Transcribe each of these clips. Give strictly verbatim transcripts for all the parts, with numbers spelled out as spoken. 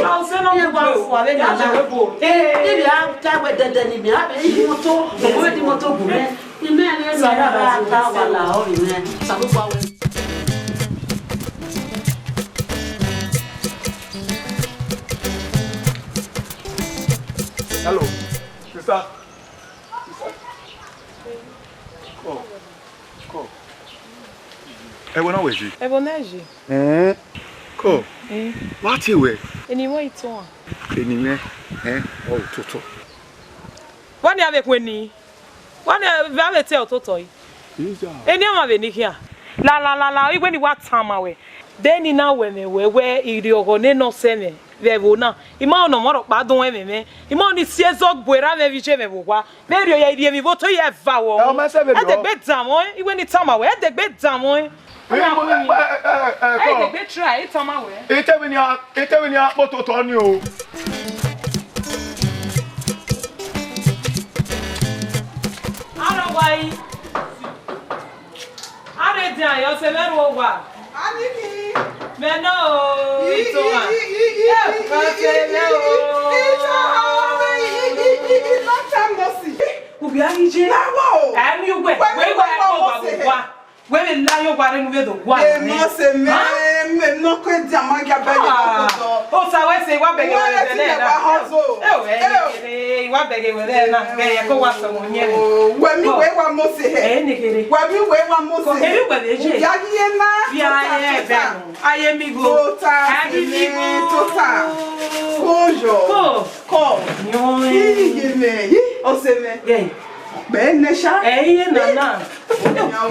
Iye wa fua vbe nana. Ibi a ta wẹ dẹdẹ ni mẹ, a vbe yi moto, ọmọ vbe di moto gu mẹ. Imẹ ne sa ya ra ta wa la ọ vbe mẹ. Sa bu pa wẹ. Hello, sister. Sister. Come. Come. Ẹvbo na wẹ ye? Ẹvbo na ye. Eh? Come. Eh. Wa tie wẹ? Eni mwẹ itohan. Eni mwẹ, eh? Ọ toto. Wa ni avbe khueni. Wa ni avbe te ọ toto yi. Eni ọmwa vbe ni khian. La la la la, iwẹ ni wa tama wẹ. De ni na wẹ mwẹ wẹ wẹ irhiọghọ ne nọ sẹ mwẹ vbe ẹvbo na. I ma nọ mọ rhọkpa dun ẹmwẹ mwẹ. I ma ni si ẹzọ gbe ra mwẹ vbe iye mwẹ vbe owa. Vbe rhie ya rhie emwi vbe otọ ya eva wọ. Ẹ, ọ ma sẹ vbe rhie. Ẹdẹgbe danmwẹ, iwẹ ni tama wẹ, ẹdẹgbe danmwẹ. Ẹ, ẹ, ẹ, ẹ, ẹ, kọ. Ẹdẹgbe try, I tama wẹ. Ite vbe ni a, ite vbe ni a kpoto otọ ni o. Arọgha yi. Arhe dian, ọse mwẹ ru owa. Aniki. Mẹ nọ o, Itohan. Ẹ, ọse mwẹ o. Itohan, long time no see. Ubi a ghi je. Lawo. Ẹ mi ugbẹ, wẹ wẹ wẹ wẹ wẹ. Wẹ vbe la yo wa re nu vbe do wa. Ẹ, mose mẹ, mẹ nọ ke dia ma gha bẹghe ọtọ. Osa wẹ sẹ, I wa bẹghe wẹ vbe nẹ na. Wa hustle. Ẹ, ẹ, ẹ, I wa bẹghe wẹ vbe na. Ẹ, ẹ, ko wa sẹ ọmọ yẹn. Wẹ mi wẹ wa mose hẹ. Ẹ, ne kere. Wẹ mi wẹ wa mose hẹ. Ko eri wẹ vbe je. Ya ye na. Ya ye bẹ. Aye mi go. Tota. Abi mi go. Tota. Ko yo. Ko. Ko. Yo. Iye mẹ. Yi, ọse mẹ. Ye. Bẹ nẹ sha. Ẹ, iye nana.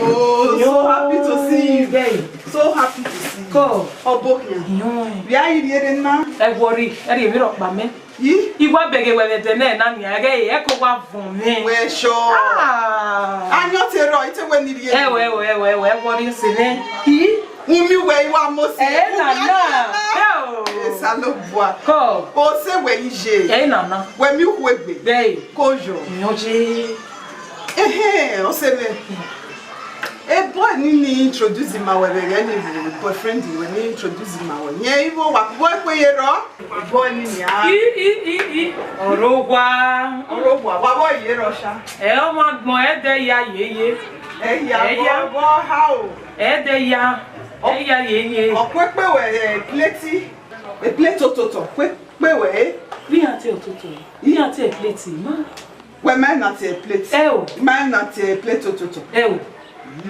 Oh, so happy to see you. Bẹẹ. So happy to see you. Ko. Ọbokhian. Iyan. Vbe a i rhie rre na? Ẹ worry, ẹ rhie emwi rhọkpa mẹ. Yi? I wa bẹghe wẹ vbe ẹdẹ nẹ na nian, ẹghẹ ẹ ko wa vọn mwẹ. Wẹ sure. Ah. Ayọn te rrọọ, I te wẹ ne I rhie. Ẹ wẹ, ẹ wẹ, ẹ wẹ, ẹ wẹ, ẹ worry sẹ nẹ. Yi? Umi wẹ I wa mose. Ẹ nana. Ẹ o. Osanobua. Ko. Ose wẹ I ye. Ẹ nana. Wẹ mi ukhu egbe. Bẹẹ. Ko yo. Iyan je. Ehe, ọse mwẹ. E boy ni ni introduce ma wẹ vbe ẹghẹ ni vbe boyfriend wẹ ni introduce ma wẹ. Yẹn i vbe wa boy kpe ye rrọọ. E boy ni ni a. I, i, i, i. Ọrọgua. Ọrọgua, wa vbe ye rrọọ sha. Ẹ, ọ ma gbọn ẹdẹ ya yeye. Ẹ ya, ẹ ya. Vọ, vọ ha o. Ẹdẹ ya. Ẹ ya yeye. Ọ kue kpe wẹ, ẹ, plate. E plate ototọ. Kue kpe wẹ, ẹ. Iran te ototọ. Iran te plate, ma. Wẹ ma na tie plate. Ẹ o. Ma na tie plate ototọ. Ẹ o.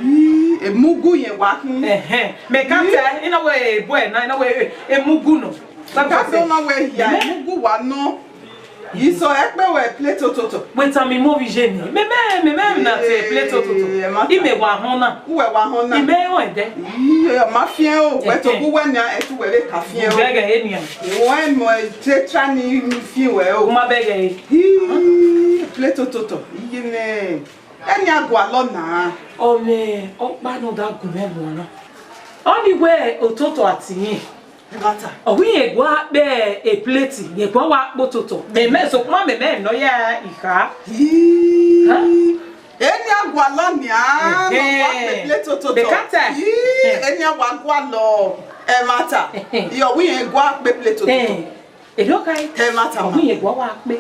Ii, emugu yẹn wa khin. Ẹhẹn. Mẹ ka ta, I na wẹ ebo ẹ na, I na wẹ emugu nọ. Ka ta na wẹ hia, emugu wa nọ. Isọ ẹ kpe wẹ plate ototọ. Wẹ tama mi mo vbe iye ni. Mẹ, mẹ, mẹ, mẹ na tie plate ototọ. Ee, ẹ ma ta. I mẹ wa họn na. Uwẹ wa họn na. I mẹ họn ẹdẹ. Ii, ọ ma fiẹn o. Wẹ to gu wẹ nia, ẹ tu wẹ vbe ka fiẹn o. Bẹghe e nian. Wẹ mọ te tra ni fiẹn wẹ o. U ma bẹghe e. Ii, plate ototọ, iye mwẹ. Ẹni a gualọ na. Ọ mwẹ ọkpa ne ọ da gu mwẹ guan na. Ọni wẹ ototọ a tie. Ẹmwata. Ọ wẹ irẹn gua kpe e plate, irẹn gua wa kpe ototọ. Mẹ, mẹ, sokpan mẹ, mẹ nọ ya ikha. Ii. Ha? Ẹni a gualọ nian, nọ wa kpe plate ototọ. Bekata. Ii, ẹni a wa gualọ. Ẹmwata. Iyọ wẹ irẹn gua kpe plate ototọ. Erriọ kha. Ẹmwata. Ọ wẹ irẹn gua wa kpe.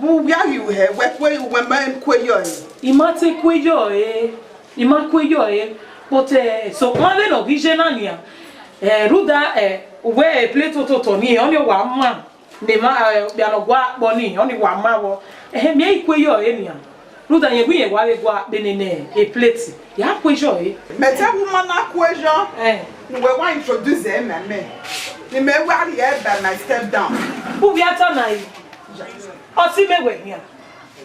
Vbe uwia ghi hẹ, wẹ kue, wẹ ma kue yọ ẹre. I ma te kue yọ ẹre, I ma kue yọ ẹre, but, eh, sokpan vbene ọ ghi ye na nian, eh, rhunmwuda, eh, uwẹ e plate ototọ ni, ọni wa ma, ne ma, eh, okpia ne ọ gua kpọ ni, ọni wa ma vbọ, eh, mẹ i kue yọ ẹre nian, rhunmwuda irẹn wẹ irẹn wa vbe gua kpe nene e plate, ya kue yọ ẹre. Mẹ te wu ma na kue yọ, eh, ne uwẹ wa introduce ẹre mẹ, mẹ, ne mẹ wa rhie ẹre by my step down. Uwia ta na yi. Ọse mwẹ wẹ hian.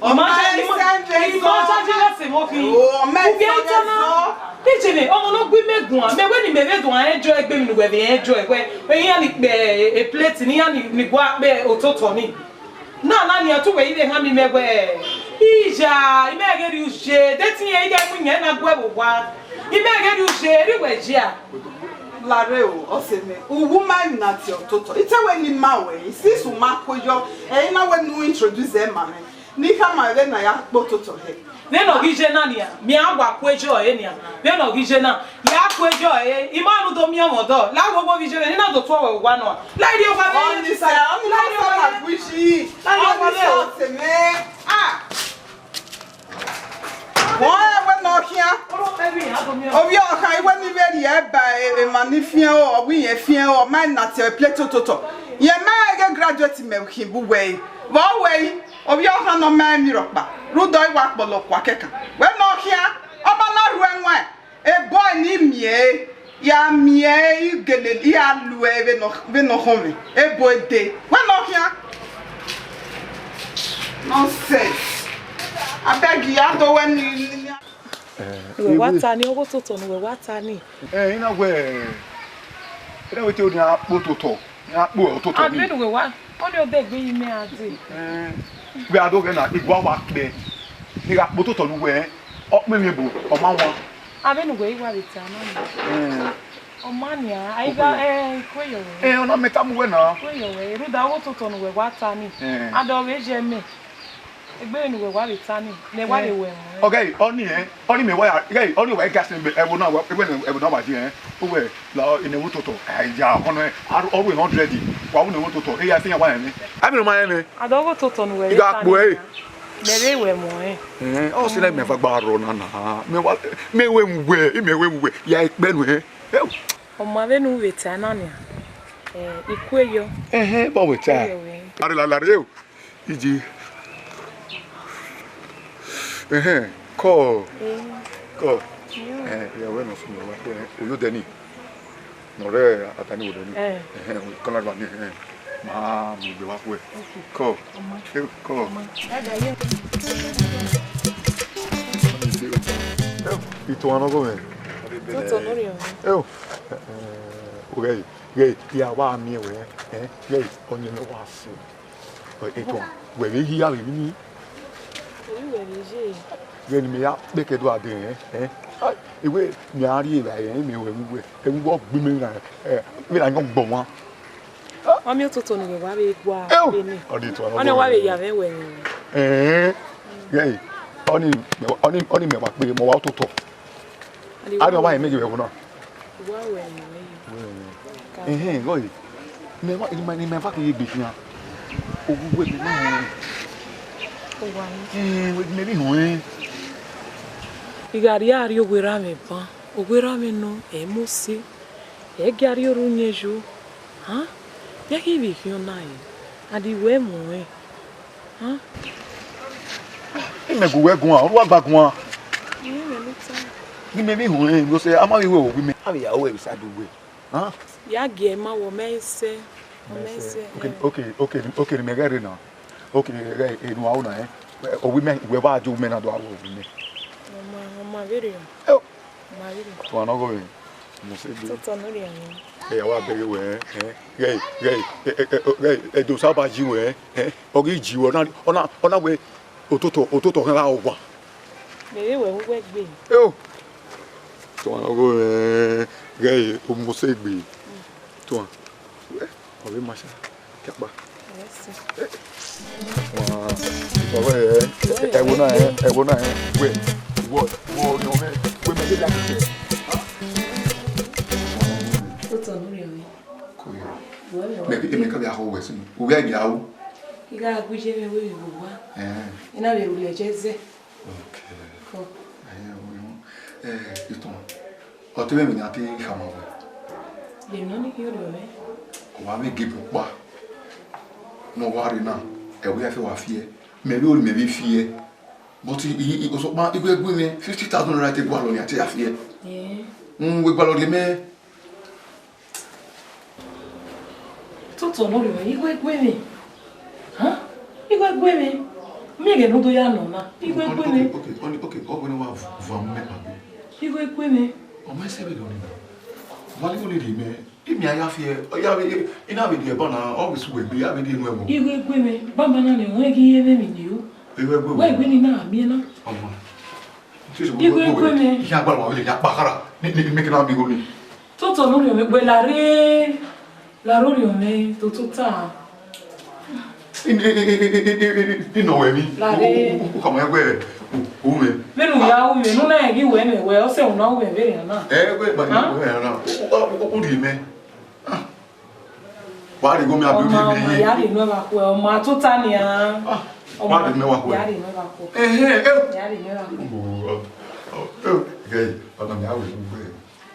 Ọ ma ima, ima, ima, ima, ima, ima, sẹ mọ khin. Oh, ọ ma ubi sẹ ita na. Sọ. Ije ne, ọmọ ne ọ gu imẹ guan, mẹ wẹ ne imẹ vbe do enjoy egbe emwi ne uwẹ vbe enjoy wẹ, iran ni kpe e plate ni, iran ni, ni gua kpe ototọ ni. Na, na, nian tu wẹ i vbe hama imẹ wẹ, iya, imẹ ghe rhie uye, de te irẹn i ghe mu iyẹn na gu ẹvbo owa. Imẹ ghe rhie uye, erriọ uwẹ jia. Lare o, ọse mwẹ, uwu ma emwi na tie ototọ. I te wẹ ne I ma wẹ, since u ma kue yọ, ẹ i na wẹ ne u introduce ẹre ma mwẹ. Ne I khama ẹre na ya kpe ototọ hẹ. Vbene ọ ghi ye na nian, mẹ a wa kue yọ ẹre nian. Vbene ọ ghi ye na, ya kue yọ ẹre. I ma rhunmwuda miẹn mwẹ ọdọ, la wo wo vbe iye mwẹ, ne I na do tuẹ ruẹ owa nọ. La rhie owa mwẹ. Ọnisa, ọnisa, la rhie owa mwẹ. Ọnisa, ọse mwẹ. Ah. Wẹ wẹ ne ọ khian. Ovbi ọkhan, I wẹ ne I vbe rhie ẹre ba emwa ni fian o, ọ wẹ irẹn fian o, ọ ma na tie plate ototọ. Irẹn ma ghe graduate mẹ khin bu wẹ. Vbe ọ wẹ, ovbi ọkhan ne ọ ma emwi rhọkpa, rhunmwuda ọ i wa kpọlọ kua kẹkan. Wẹ ne ọ khian, ọ ma na rhu ẹwaẹn, e boy ni miẹn ẹre. Ya miẹn ẹre, I gele, I gha lu ẹre vbene ọ, vbene ọ khọn mwẹ. Ebo ede. Wẹ ne ọ khian. Nonsense. Abeg, ya do wẹ ni, ni, ni. Eh, ne uwẹ wa ta ni, ọghe ototọ ne uwẹ wa ta ni. Eh, I na wẹ, I na wẹ te onian kpo ototọ, iran kpo ototọ ni. Adre ne uwẹ wa, ọni ọ dẹ egbe ye imẹ a dee. Eh, vbe a do ghẹ na, igua wa kpẹ, ne I gha kpo ototọ ne uwẹ, ọ kpẹ emwi ebo, ọ ma wan. Avbe ne uwẹ i wa vbe ta na ni. Eh. Ọ ma nian, a i gha, eh, I kue yọ wẹ. Eh, ọna mẹ tama uwẹ na. I kue yọ wẹ, rhunmwuda ọghe ototọ ne uwẹ wa ta ni. Eh. A dọ vbe ye mẹ. Egbe ne uwẹ wa vbe ta ni, ne wa vbe wẹ ẹmwẹ. Ọghe ọni ẹ, ọni mẹ wa ya, ghe ọni wa gas mẹ ẹvbo na, ẹvbo na wa je ẹ. Uwẹ la ene wo toto, ai ya, ọnọ ẹ, ọ ru hundred, wa wu ne wo toto, e ya fi yan wa ẹmwẹ. Ami no ma ẹmwẹ. A dọ ọghe ototọ ne uwẹ vbe ta ni. I gha kpo ẹ. Mẹ vbe wẹ ẹmwẹ. Eh, ọ sẹ ne mẹ va gba rọ na na. Mẹ wa, mẹ wẹ mu wẹ, mẹ wẹ mu wẹ. Ya ikpẹ nu ẹ. Ọ ma vbene u vbe ta na nian, eh, I kue yọ. Ẹhẹn, vbọ wẹ ta? Kue yọ wẹ. Lare, lare, lare o. Iji. Ẹhẹn, kọ. Eh. Kọ. Yo. Eh, ya wẹ nọ sunu wa. Eh, oyo dẹ ni. Nọ rẹ ada ni wo dẹ ni. Eh. Ẹhẹn, kọ na ba ni, eh. Ma mu gbe wa kue. Okay. Kọ. Ọma. Eh, kọ. Ọma. Dada ye. Itu wa nọ gọ mẹ. Toto no ri ọmọ. Eh, o. Eh, o ghe, ghe, ya wa miẹn wẹ, eh, ghe, ọyẹn ne wa sẹ. Eto, wẹ vbe hia vbe emwi ni? Emwi wẹ vbe ye? Vbene mẹ ya kpẹkẹ do a dẹ rẹn, eh? Ewe, mẹ a rrie evbare rẹn, mẹ wẹ vbe uwẹ, ẹvbo uwẹ ọ gbe mẹ na, eh, vbene a yọn gbọ wan. Ọ miẹn ototọ ne uwẹ wa vbe gua vbene. Ọ de tuan ọnii wa vbe ya mwẹ wẹ. Eh, ọnii, ọnii, ọnii mẹ wa kpe, mẹ wa ototọ. Arọ wa yẹn mẹ ye vbe ẹvbo na. Uwa wẹ ẹmwẹ wẹ yo. Ẹhẹn, gọe. Mẹ wa, ne mẹ, ne mẹ va ke ye egbe khian. Owu wẹ mẹ na họn. Owa ni. Ẹhẹn, wẹ mẹ vbe họn ẹn. I gha rhie arrie owerra mwẹ ban, owerra mwẹ nọ, ẹ i mose, ẹ i gie arrie orhu yẹn yo. Han, ya khin vbe khian na ẹn, a di wẹ mu ẹn. Imẹ gu wẹ guan, ọ ru a gba guan. Imẹ ne ta. Gi mẹ vbe họn ẹn, vbe sẹ, a ma vbe wẹ vbe owi mẹ. A vbe ya ru ẹre vbe side uwẹ. Ya gie ma wẹ ọ mẹ sẹ, ọ mẹ sẹ. Okay, okay, okay, okay, ne mẹ ghẹ rre na. Okay, ghẹ enu aro na, eh. Owi mẹ, wẹ vbe a jo mẹ na do aro owi mẹ. Ọ ma, ọ ma vberriọ. Eo. Ọ ma vberriọ. Tuan ọghe mwẹ. Mose gbe. Toto ne u rhie mwẹ. Ẹ ya wa bẹghe wẹ, eh, ghẹ, ghẹ, ghẹ, ghẹ, Ẹdo Osa ba yi wẹ, eh, ọ ghi yi wẹ, ọ na, ọ na, ọ na wẹ ototọ, ototọ khian gha owa. Mẹ vbe wẹ vbe uwẹ gbe. Eo. Tuan ọghe mwẹ, ghẹ, Mose gbe. Tuan. Wẹ, ọ vbe ma sha. Kiakpa. Wa, ọvẹ, ẹ, ẹvbo na, ẹ, ẹvbo na, ẹ, wẹ, wọ, wọ, ọmẹ, wẹ, mẹ, ya, ya, ya. Otọ ne u rhie mwẹ. Ko ya. Wẹ, wẹ. Mẹ, mẹ ka bia ho wẹ sin. U vbe ya ru. I gha gu iye mwẹ wẹ vbe owa. Eh. I na vbe rhulẹ ẹzẹ. Okay. Ko. Eh, o, eh, Itan. Ọ te mwẹ emwi ne a te khama wẹ. Lele nọ ni khin orhiọn mwẹ. Ọ wa mwẹ gie bu kpa. Ne ọ wa rre na, ẹvbo ya fe wa fiẹ. Mẹ vbe ori mẹ vbe fiẹ. But i, i, i, osokpan, igho ẹgbẹe mwẹ, fifty thousand naira te gualọ nia te ya fiẹ. Eh. Mm, wẹ gualọ rhie mẹ. Toto ne orhiọn, igho ẹgbẹe mwẹ. Hàn? Igho ẹgbẹe mwẹ. Miẹn ẹghẹ ne u do ya nọ na. Igho ẹgbẹe mwẹ. Okay, okay, okay, okay, ọ wẹ ne wa va mu mẹ kpagbe. Igho ẹgbẹe mwẹ. Ọ ma sẹ vberriọ nii na. Wa ni igho ni rhie mẹ. Imi a ya fiẹ, ọ ya vbe, I na vbe rhie ẹbọ na, ọ vbe sẹ uwẹ egbe, ya vbe rhie enu ẹvbo. Igho ẹgbẹe mwẹ, banbanna ne wẹ ghi ye mwẹ emwi ni o. Igho ẹgbẹe mwẹ. Wẹ egbe ni na miẹn na. Ọmọ. Igho ẹgbẹe mwẹ. Iye agba wa vbe ya kpa khara, ni, ni, ni mẹ ke na miẹn igho ni. Toto ne orhiọn mwẹ, wẹ lare, lare orhiọn mwẹ, toto ta. I, i, I nọ wẹ emwi. Lare. U, u, u, u khama wẹ, u, u mwẹ. Vbene u ya ru mwẹ, ne u na rẹn ghi wẹ mwẹ, wẹ, ọ sẹ u na ru mwẹ vberriọ na. Ẹ, wẹ, gba ni wẹ na. U, u, u, u rhie mẹ. Ah. Wa rhie igho mẹ abi u rhie mẹ ye. Ọma, ya rhie enu ẹvba khuẹ, ọma tota nian. Ah. Wa rhie mẹ wa khuẹ. Ya rhie enu ẹvba khuẹ. Ẹhẹn, ẹ. Ya rhie enu ẹvba khuẹ. O, o, o, ghe, ọna mẹ a wẹ ugbe.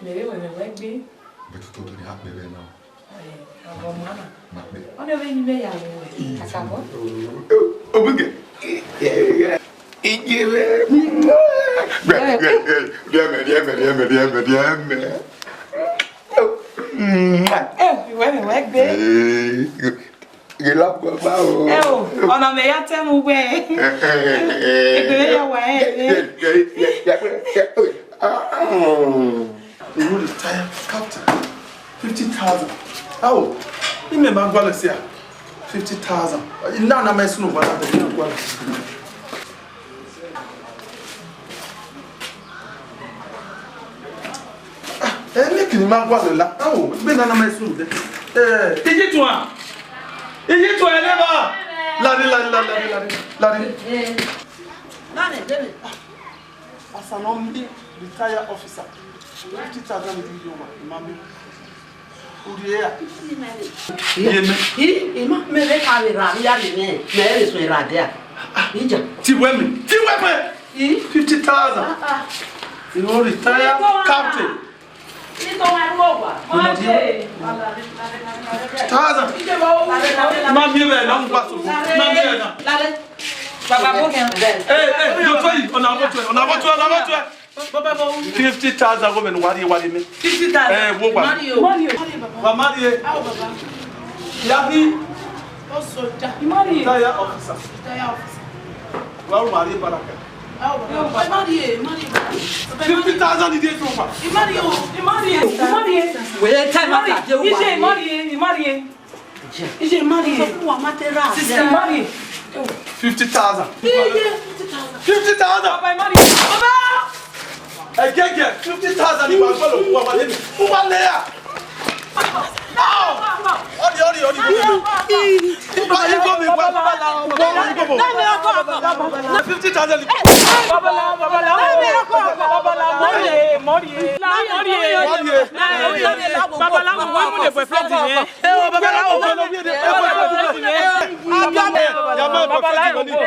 Mẹ vbe wẹ mẹ wẹ gbe. Bẹtẹ toto ni a kpẹ vbe na. Ẹ, abọ ma na. Ma kpẹ. Ọni ọ vbe yin mẹ ya wẹ. Kakabọ. O, o, o, ghe. Iye vbe. Ghe, ghe, ghe. Rhie mẹ, rhie mẹ, rhie mẹ, rhie mẹ, rhie mẹ. Ẹ, ìwẹ mẹ wẹ gbe. Ee, Ẹ o, ọna mẹ ya tẹ mu wẹ. Egbe mwẹ ya wa ẹre. Unu retire captain. Fifty thousand. Ao, imẹ ma gualọ sia. Fifty thousand. Ina na ma sunu wa na, ma gualọ. Ah, eh, make ni ma gualọ la. Ao, be na na ma sunu de. Eh, Iji tuan. Iji tuan ne ba. Lari, lari, lari, lari, lari, lari. Lari, lari. As an army retire officer, fifty thousand di yo wa, imami. Uri ya. Iye mẹ. I, ima mẹ vbe ka vbe ra, mi ya rhie mẹ, mẹ vbe suẹn ra dia. Ija. Ti wẹ mẹ, ti wẹ mẹ. I? Fifty thousand. Ah, ah. You know, retire captain. Thousand. Ma miẹn vbe na, mu gba so. Ma miẹn vbe na. Baba, go here. Eh, eh, you try. Ọna vbe tuẹ, ọna vbe tuẹ, ọna vbe tuẹ. Baba, go. Fifty thousand woman, wari, wari me. Fifty thousand. Eh, wo wa. Mario. Mario. Wa Mario. Awo, baba. Yabi. Ó sọjà. Mario. Retire officer. Retire officer. Wa Mario Baraka. Awo, baba. Mario, Mario. Fifty thousand is there so far. Mario, Mario, Mario. Wẹ time out, Mario. Ije, Mario, Mario. Ije Mario. Sọ fún wa, ma tẹ ra. Sister Mario. Fifty thousand. Iye, fifty thousand. Fifty thousand. Baba Mario. Baba. Ẹgẹgẹ, fifty thousand ni wa gbọdọ fún wa, wa lẹbi. Fún wa lẹya. Ọdí, ọdí, ọdí. Igbo mi wa. Fifty thousand. Babaláwo, babaláwo. Babaláwo, wọ́n mú lè boyfriend yẹn. Ẹ o, babaláwo. Babaláwo. Ẹ o. Ẹ o.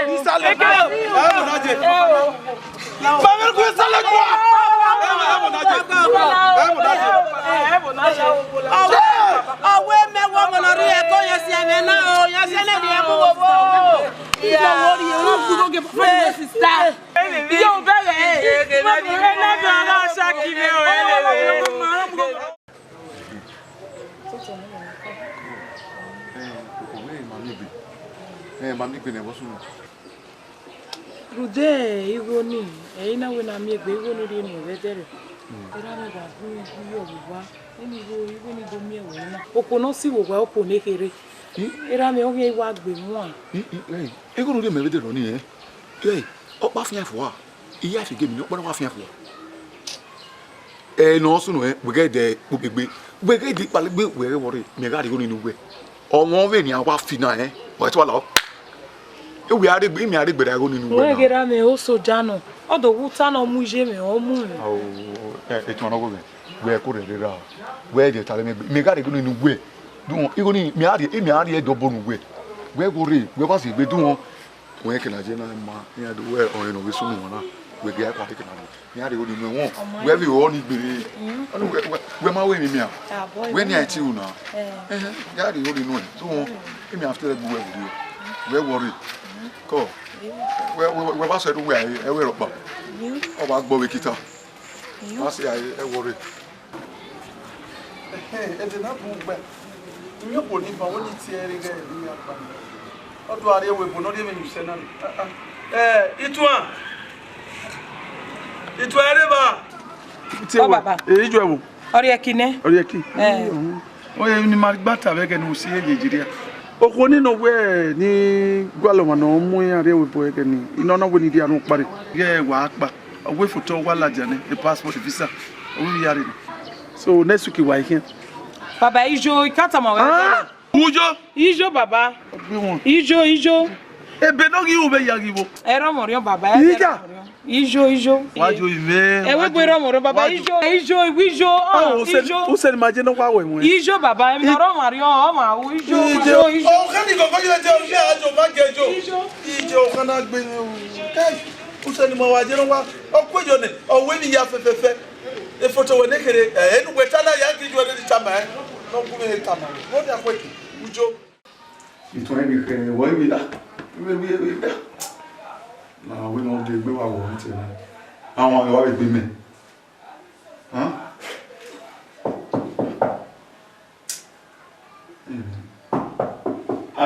Ọwọ́ ẹmẹ wọ ọmọ lọ rí ẹ̀kọ́ yẹn sí ẹ̀mẹ náà o, yẹn sí ẹ̀mẹ ni ẹ mú wo bó. Ìyá wo rí ẹ̀rọ gbogbo gẹ̀ fún ẹ̀mẹ sista. Ìyá ò bẹ̀rẹ̀ ẹ̀ ẹ̀ ẹ̀ náà bẹ̀rẹ̀ náà ṣáàkì mi ò ẹ̀ lẹ̀ ẹ̀. Ẹ, mami gbe, ẹ, mami gbe ne ẹvbo sunu. Rhunmwuda igho nii, ẹ i na wẹ ne a miẹn egbe igho nii rhie ne ọ vbe ẹdẹrẹ. Erha mwẹ gha gu igho ye ọvbuvba, vbene igho, igho nii do miẹn ẹvbo na. Okhuo ne ọ si vbe owa, okhuo ne kherhe. Erha mwẹ, ọ khian i wa gbe muan. Igho ne u rhie mẹ vbe ẹdẹrẹ nii, ẹ, ọkpa fian fua, I ya fi ghe mi ne ọkpa na wa fian fua. Ẹ ne ọ sunu ẹ, wẹ ghẹ dẹ kpogbe egbe, wẹ ghẹ dẹ ikpale egbe, wẹ ghẹ vbọ rre, mẹ gha rhie igho nii ne uwẹ. Ọmwa vbene a wa fi na ẹ, ọ i tualọ. Ewẹ a rhie egbe, imẹ a rhie egbe ra igho nii ne uwẹ na. Wẹ ghe ra mwẹ osoja nọ, ọ do wu ta nọ mu iye mwẹ, ọ mu mwẹ. Ao, ẹ, etuan nọ gho mwẹ, wẹ ko rhẹrẹ ra, wẹ dẹ ta mwẹ egbe, mẹ gha rhie igho nii ne uwẹ. Dunmwu, igho nii, mẹ a rhie, imẹ a rhie ẹdẹ obọ ne uwẹ. Wẹ wo rre, wẹ wa zẹ egbe dunmwu. Wẹ kẹ na je na ma, iran do wẹ ọnrẹn ne ọ vbe sunu wọn na, wẹ ghe a kua te kẹ na rhie. Iran rhie igho nii nuẹn wọn, wẹ vbe rọ ni gbere. Wẹ, wẹ, wẹ ma wẹ emwi mian. Wẹ ni a ti ru na. Ẹhẹn, iran rhie igho nii nuẹn. So wọn, emi after gbe wẹ vbe rhie. Wẹ worry. Kọ. Wẹ, wẹ, wẹ wa sẹ do wẹ ẹ wẹ rọkpa. Ọ wa gbọ vbe kita. Wa sẹ ẹ worry. Ẹhẹn, ẹdẹ na bun ugbẹn. Iyẹn kò ní ban, wọ́n ní tiẹ̀ rí gẹ́gẹ́ bí apá. Ọ do a rhie ẹvbo ne ọ rhie ẹmwẹ ne usẹ na ni. Ah, ah. Ẹ, Ituan. Ituan ẹre ba. Tie Ọ wẹ. Baba. Ẹ, ijọ ẹvbo. Ọrịa ẹki nẹ. Ọrịa ẹki. Ẹ. Ọ yẹ ni ma gba ta vbe ẹghẹ ne u si ye Nigeria. Okhuo ni nọ wẹ ni gualọ ọmwa ne ọ mu iran rre ẹvbo ẹghẹ ni, I nọ nọ wẹ ni rhie anu kpare. Ghẹ wa kpa. Ọ wẹ foto wa ladian nẹ, e passport, visa. Ọ wẹ ya rre nẹ. So next week wa i khian. Baba, ijo, I can't tell my Ah! Ujo. Ijo, baba. Ọ gbe wọn. Ijo, ijo. Ebe ne ọ ghi ru vbe ya ghi vbo. Ẹrọ mọ riọn, baba. Ija. Ẹrọ mọ riọn. Ijo, ijo. Wa jo ime. Ẹ wẹ gbe rọ mọ rọ, baba. Wa jo. Ijo, ijo, iwe ijo. Ah, ah, o se, ijo. O se ni ma je nọ wa wẹ wọn. Ijo, baba. Ẹ mi nọ rọ ma riọn, ọ ma wu ijo, Ijo. Ijo, ijo. O kẹ ni gọgọ yọ jẹ, o ṣe ajo, ma gẹ jo. Ijo. Ijo, o kana gbe ni o. Kai, o se ni ma wa je nọ wa. Ọ kue jo nẹ, ọ wẹ ni ya fẹfẹfẹ. Efoto wẹ ne kherhe, ẹ, enu wẹ ta na ya ghi ju ẹre ni tama ẹ. Nọ gu mwẹ tama. Wọ dia kue ki, ujo. Ituan ni kherhe, wọ iwe da. Iwe, iwe, iwe da. Na wẹ ne ọ de egbe wa wọ nte na. Àwọn ọ̀rẹ́ wa vbe gbe mẹ. Hàn?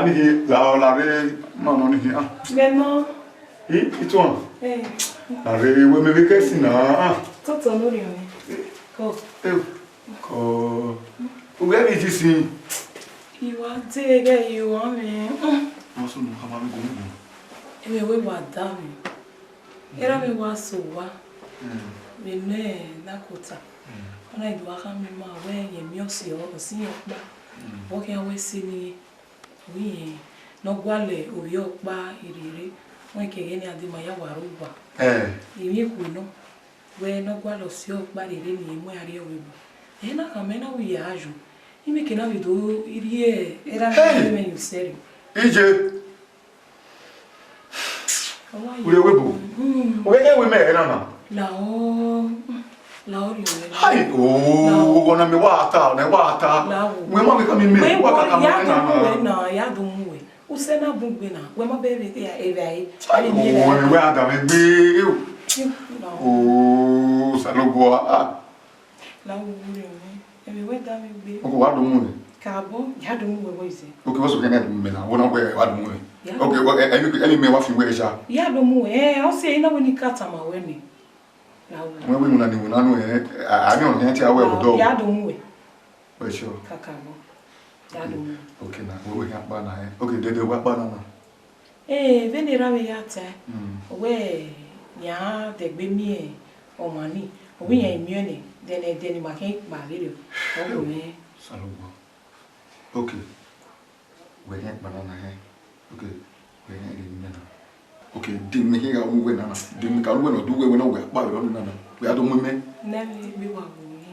Ni la ọ la vbe ma nọ ni khian. Mẹ nọ. I, ituan. Eh. La vbe wẹ mẹ vbe kẹsin na. Toto ne u rhiọn mwẹ. Kọ. Eh, kọ. Uwẹ vbe ji sin. I wa de ghẹ ye uwa mwẹ. Wọ́n sọ nù ká máa ń gbóhùn. Ẹ̀mí wẹ wa da mi. Erha mwẹ wa sẹ owa. Mm. Vbe nẹ Dakota. Mm. Ọ na do a khama ima wẹ ẹmwẹ ọse ọ, ọ si yan ọkpa. Mm. Vbe ọ khian wẹ sẹ ne Ovbi irẹn ne ọ gualọ ovbi ọkpa rhiẹrhiẹ, wẹ keghe ne a dee ma ya wa rre owa. Eh. Emwi ekhue nọ, wẹ ne ọ gualọ si ọkpa rhiẹrhiẹ ne irẹn mu iran rrie ọvbehe. Ẹ na khama na wẹ ya yo, imẹ ke na vbe do rhie erha Hey! Mwẹ ye usẹ rre. Iye, Ọ wa wẹ ye. Wẹ bo. Mm. Wẹ ye wẹ mẹ ẹre na na. La ọ, la ọ rhiọn mwẹ na. Hai, oh, ọna mẹ wa ta, ọna wa ta. La ọ. Wẹ ma wẹ ka mi mẹ, wẹ wa ka ka ya mẹ do na mu na. Wẹ na, ya do mu wẹ. Usẹ na bun gbe na, wẹ ma bẹghe vbe evba ẹre. Ai, oh, wẹ a da mwẹ gbe, eh. Oh, Osanobua, ah. La ọ rhiọn mwẹ, ẹmwẹ wẹ da mwẹ gbe. Ok, wa do mu wẹ. Kakabọ, ya do mu wẹ vbọ ize. Ok, what's okay, na do mu mẹ na. Wọ na wẹ wa do mu wẹ. Ya. Ok, wẹ, ẹ, ẹ, ẹ, mẹ wa fi wẹ sha. Ya do mu wẹ, ẹ, ọ si ẹ na wẹ ne I ka tama wẹ nẹ. La ọ. Wẹ wẹ mu na ni mu na nu ẹ, a, a ni ọ ni ti a wẹ odo. Ya do mu wẹ. Wẹ sure. Kakabọ. Ya do mu. Ok na, wẹ wẹ ya kpa na ẹ. Ok, dede wa kpa na na. Ee, vbene erha mwẹ ya tae, Mm. ọ wẹ, ya dẹgbe miẹn ọmwa ni, ọ wẹ iran miẹn nẹ, then, then ma khian kpa vberriọ, ọ wẹ mwẹ. Osanobua. Ok. Wẹ khian kpa na na hẹ. Ok. Wẹ khian ghe miẹn na. Ok, de mẹ khian gha mu wẹ na na. De mẹ ka ru wẹ ne ọ do wẹ, wẹ na wẹ akpa vbe ọdọ na na. Wẹ a do mu mẹ. Nẹ vbe egbe wa wu ni.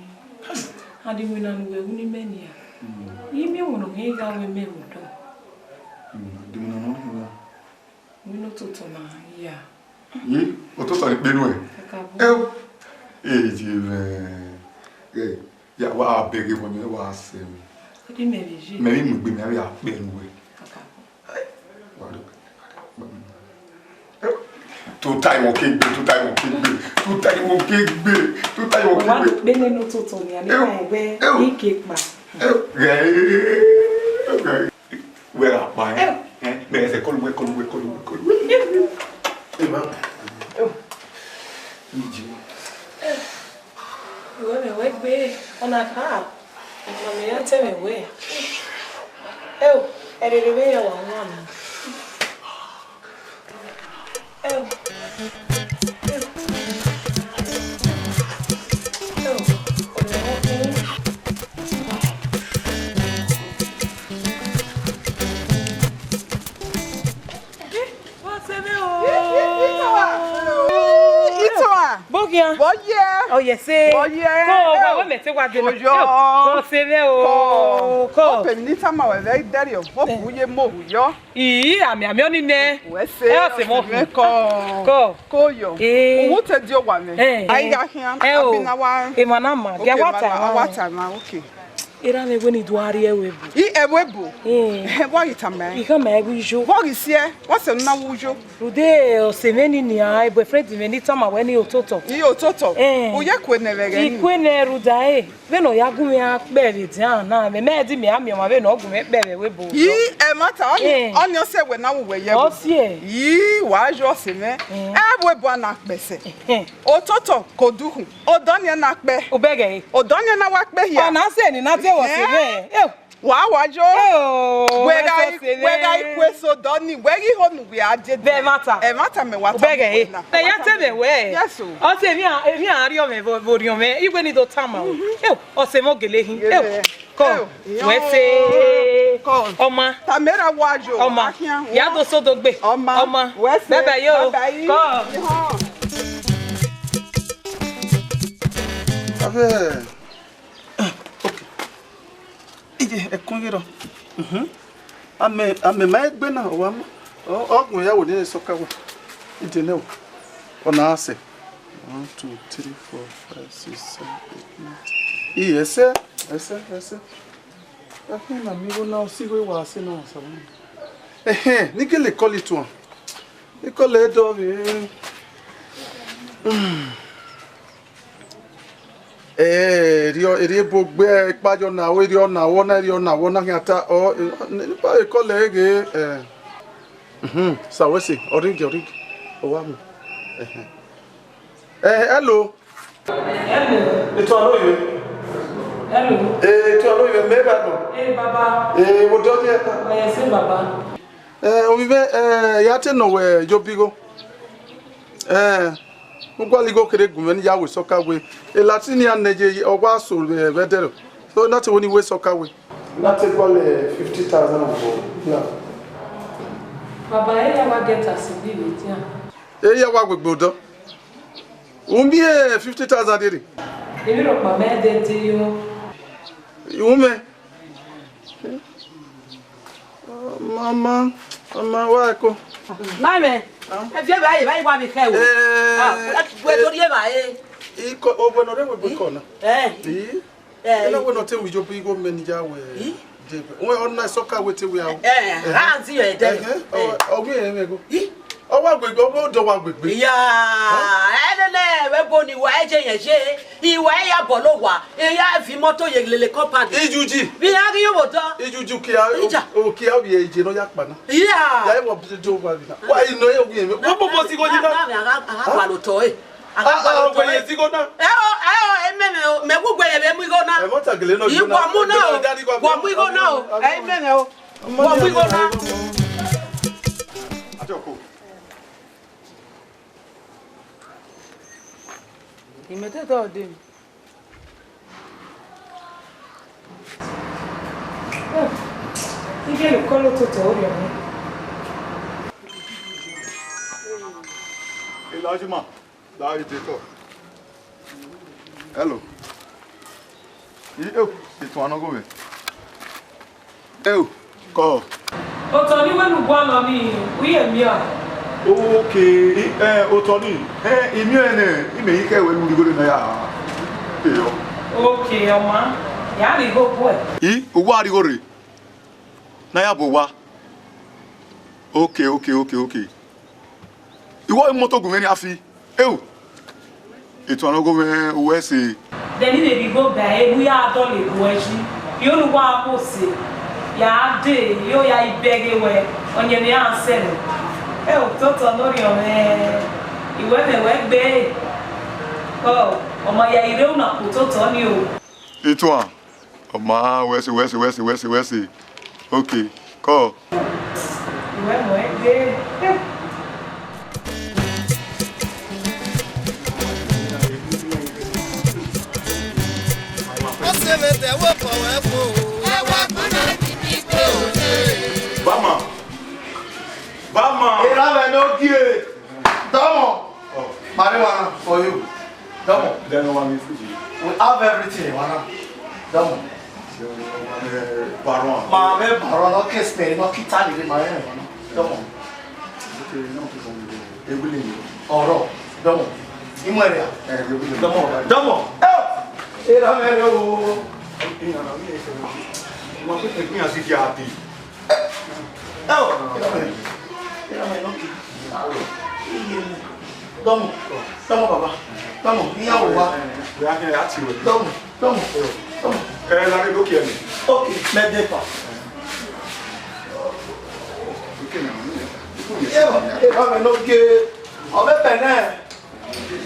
A de wẹ na ne uwẹ wu ni mẹ nia. Mm. I miẹn ọmwa ne ọ khian gha wẹ mẹ vbe odọ. Mm, de wẹ na nọ na. Wẹ ne ototọ na ya. Ye, ototọ ni kpe nuẹ. Kakabọ. Eo. Eji mẹ. Eh, ya wa bẹghe vbọ ni wa sẹ mi. Ọ di mẹ vbe je. Mẹ vbe mu egbe mẹ vbe a kpe nuẹ. Kakabọ. Tota iwọ ke gbe, tota iwọ ke gbe, tota iwọ ke gbe, tota iwọ ke gbe. Wa kpe nene ototọ nia, ne Ew, ka ẹgbẹ ew. Ike kpa. Ew, ghẹ, ghẹ. Wẹ gha kpa ẹ. Ew. Ẹ, mẹ ẹsẹ kọlu wẹ, kọlu wẹ, kọlu wẹ, kọlu wẹ. Ẹ ma. Ew. Iji. Ew. Wẹ mẹ wẹ gbe, ọna kha. Mama ya tẹ mwẹ wẹ, eo, ẹrere vbe ya wa wan nẹ. Eo, eo, eo, ọmọ ọkùnrin. Vbọ sẹ mwẹ o? Itoa. Boghian. Vbọ ye? Ọ ye ẹse. Vbọ ye? Ko, wa wẹ mẹ te wa de na. Oyo. Vbọ sẹ mwẹ o? Ko. Ko. Ope ni tama wẹ vbe dẹrriọ, ope u ye mo hu yọ. Ii, amẹ, amẹ ọni nẹ. Wẹ se, ẹ, ọ sẹ mwẹ. Ko. Ko yo. Ee. Uwu te di owa mwẹ. Ẹ, a i gha khian, ẹ o. Abi na wa. Emwa na ma, okay, dia wa ta emwa na, wa ta emwa, okay. Erha mwẹ wẹ ne I do a rrie ẹvbo ebo. I ẹvbo ebo? Mm. Wa ghi tama ẹre. I khama ẹre vbe uyo. Vbọ ghi siẹ, wa sẹ ne u na wu uyo. Rhunmwuda ọse mwẹ ni nian, boyfriend mwẹ ni tama wẹ ne I ototọ. I ototọ? Eh. U ye kue nẹ vbe ẹghẹ ni? I kue nẹ rhunmwuda ẹre, vbene ọ ya gu mwẹ a kpẹ vbe edian na, mẹ mẹ di mẹ a miẹn ọmwa vbene ọ gu mwẹ kpẹ vbe ẹvbo ebo. Yi, ẹmwata, ọni, eh, ọni ọ sẹ wẹ ne a wu wẹ ye ẹvbo. Ọ siẹ. Yi, wa yọ ọse mwẹ. Eh. Ẹvbo ebo a na kpẹ sẹ. Eh. Ototọ ke odukhunmwu. Odọ ọni na kpẹ. U bẹghe ẹre. Odọ ọni na wa kpẹ hia. Ọ na sẹ ne I na te wẹ ọse mwẹ. Eh. Ew. Wa wa yo. Eyo, wẹ gha, wẹ sẹ ọse mwẹ. Wẹ gha i kue sẹ odọ ọni, wẹ ghi ho ne uwẹ a dede. Vbe ẹmwata. Ẹmwata mẹ wa ta. U bẹghe ẹre. Na. Mẹ ya te mwẹ wẹ. Yes o. Ọse mwẹ, emwi a rriọ mwẹ vbe, vbe orhiọn mwẹ, iwẹ ne I do tama o. Ew, ọse mwẹ ọ gele hin. Ew. Ko, wẹ sẹ. Ko. Ọma. Tamera wa yo. Ọma. Akhian. Ya do sẹ odogbe. Ọma. Ọma. Wẹ sẹ. Bye bye yo. Bye bye. Ko. Ihọn. Abẹ. Okay. Iye, ẹkun ghi rrọọ. Mhm. Amẹ, amẹ ma egbe na, ọ wa ma. Ọ, ọ gun ya wo ne sọka wa. Ide nẹ o. Ọ na sẹ. One, two, three, four, five, six, seven, eight, nine. Iye, ẹsẹ, ẹsẹ, ẹsẹ. Ẹkun na mi wo na, ọ si igho wa sẹ na, wa sa wa. Ẹhẹn, ne I gele call ituan. I call ẹdọ vbe. Hmm. Eh, erriọ, erriọ ebo gbe, ikpa yọ na, erriọ na wọ na, erriọ na wọ na khian ta, ọ, ne ba ekọlẹ ghe, eh. Mhm, sa wẹ sẹ, ọ ring, ọ ring. Ọ wa mu. Ẹhẹn. Eh, hello. Hello. Etuan ne ovbi mwẹ. Hello. Eh, etuan ne ovbi mwẹ, mẹ ba nọ. Eh, baba. Eh, wo dọ ye. Ọ ye sẹ, baba. Eh, ovbi mwẹ, eh, ya te nọ wẹ ye obọ igho. Eh, u gualọ igho kherhe gu mwẹ ne I ya wẹ Sọkawe. Elati ne iran nẹ ye, ọ wa so vbe, vbe ẹdẹrẹ. So, na te wẹ ne I wẹ Sọkawe. Na te gualọ fifty thousand vbọ na. Baba, e ya wa get as e be with am. E ya wa wegbe odọ. U miẹn fifty thousand rre? Emwi rhọkpa mẹ dẹdẹ yọ. U mẹ? Mama, mama, wa ẹko. Mama, ẹ viẹ vbe a ye, vbe a ye wa vbe khẹ o. Eh, ah, wẹ do rhie vbe a ye. Iko, ovbẹ ne ọ rre wegbe kọ na. Eh. Eh. Eh. Ena wẹ ne ọ te wẹ ye obọ igho mẹ ne I ya wẹ. Eh. Debe. Wẹ ọ na Sọkawe te wẹ a o. Eh, eh, ha nzi yo ẹdẹ. Eh, eh, ọ, ọ ghi ẹmwẹ go. Eh. Ọ wa wegbe, ọ wa odọ wa wegbe. Iya, ẹnẹnẹ, vbe ebo ne I wa, e je yẹn ye, I wa, e ya bọlọ owa, e ya viọ imọto ye lele compound. Ijuji. Vbe iran ghi yo vbe odọ. Ijuji ukia, ija. Ukia ovbi e je ne ọ ya kpa na. Iya. Ya e wọ bi do wa vbe na. Wa i nọ e wi eme. Wo bobo si go yi na. Na, na, a gha, a gha kpalọ otọ ẹre. A gha kpalọ otọ ẹre. Wẹ ye si go na. Ẹ o, ẹ o, e mẹ mẹ o, mẹ wu gbe ye vbe mu igho na. Ẹ mọ ta gele nọ. Yi igho na. Wa mu na o. Wa mu igho na o. Ẹ mẹ mẹ o. Wa mu igho na. Ajọko. Imẹtẹtẹ ọdẹ. Igele kọlọ ototọ orhiọn mwẹ. Elijah, la ite tọ. Hello. I, oh, etuan ne ọ gho mwẹ. Eo, kọ. Otọ ni wẹ ne u gualọ ni, u ye miẹn a? Okay, i, eh, otọ ni, eh, I miẹn nẹ, imẹ i khẹ wẹ ne u rhie igho rre ne a ya. Eyọ. Okay, ọ ma, ya rhie igho guẹ. I, uwa rhie igho rre, ne a ya bu owa. Okay, okay, okay, okay. Iwọ i moto gu mwẹ ni afi. Eo, etuan ne ọ gho mwẹ, uwẹ ẹse. Dẹ ne I vbe ghi gho ba ẹre, ne u ya dọlegbe uẹ yi, I ho ne uwa mu ose, ya dee, I ho ya i bẹghe wẹ, ọyẹnmwẹ iran sẹ nẹ. Eo, totọ ne orhiọn mwẹ, I wẹ mẹ wẹ gbe, ọ, ọ ma ya i rre una ku totọ ni o. Etuan. Ọ ma, wẹ ẹse, wẹ ẹse, wẹ ẹse, wẹ ẹse, wẹ ẹse. Okay, kọ. Wẹ mu ẹn gbe. Ọ sẹ vbe dẹ wẹ obọ wẹ fo. Ẹ wa gbọdọ kiki gbe o. Bama. Bama. Erha mwẹ ne ọ gie. Dọmọ. Oh. Marijuana for you. Dọmọ. Then no one is good. We have everything, Marijuana. Dọmọ. So, uh, Baron. Ma mwẹ Baron, no ke spell, no ke tally, Marijuana. Dọmọ. Okay, no, okay, okay. Ebule ni. Ọrọ. Dọmọ. Imwẹrẹ. Eh, ebule. Dọmọ. Dọmọ. Eh! Erha mwẹ rẹ o. Ina na mi ese. Ma ko te gbin asi ki ati. Ẹ o, ẹ o, ẹ o, ẹ o, ẹ o, iye mu. Dọmọ, dọmọ baba, dọmọ, iyan wo wa. Dọmọ, dọmọ, dọmọ. Ẹ, la rẹ lókè ẹni. Okay, mẹ dé pa. Ẹ o, ẹ o, ẹ o, ẹ o,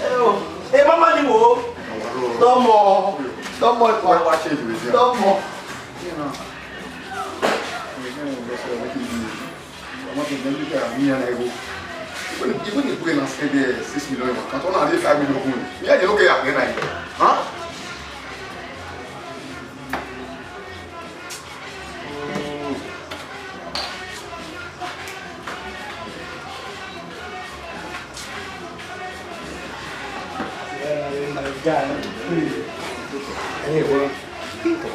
ẹ o, ẹ mama ni wo. Dọmọ, dọmọ, dọmọ. Huh?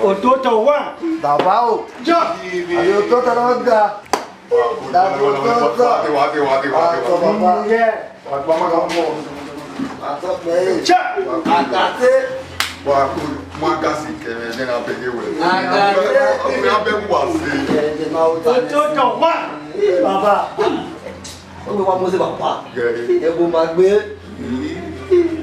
Ototọ wa. Baba o. Jọ. Ayo ototọ na ga. Dagbe ototọ. Wa, wa, wa, wa, wa, wa. Ah, so baba. Mm, yeah. Wa, wa, wa, wa. Atọ pẹ. Cha. Agate. Wa, ku, mu agasi kẹmẹ, ẹdẹ na bẹghe wẹ. Agate. Ọkùnrin abẹ mu wa se. Ẹdẹ ma o ta. Ototọ wa. Baba. Ó gbé wá Mósè bàbá. Gẹ̀rẹ́. Ẹ̀bùn máa gbé. Yìí.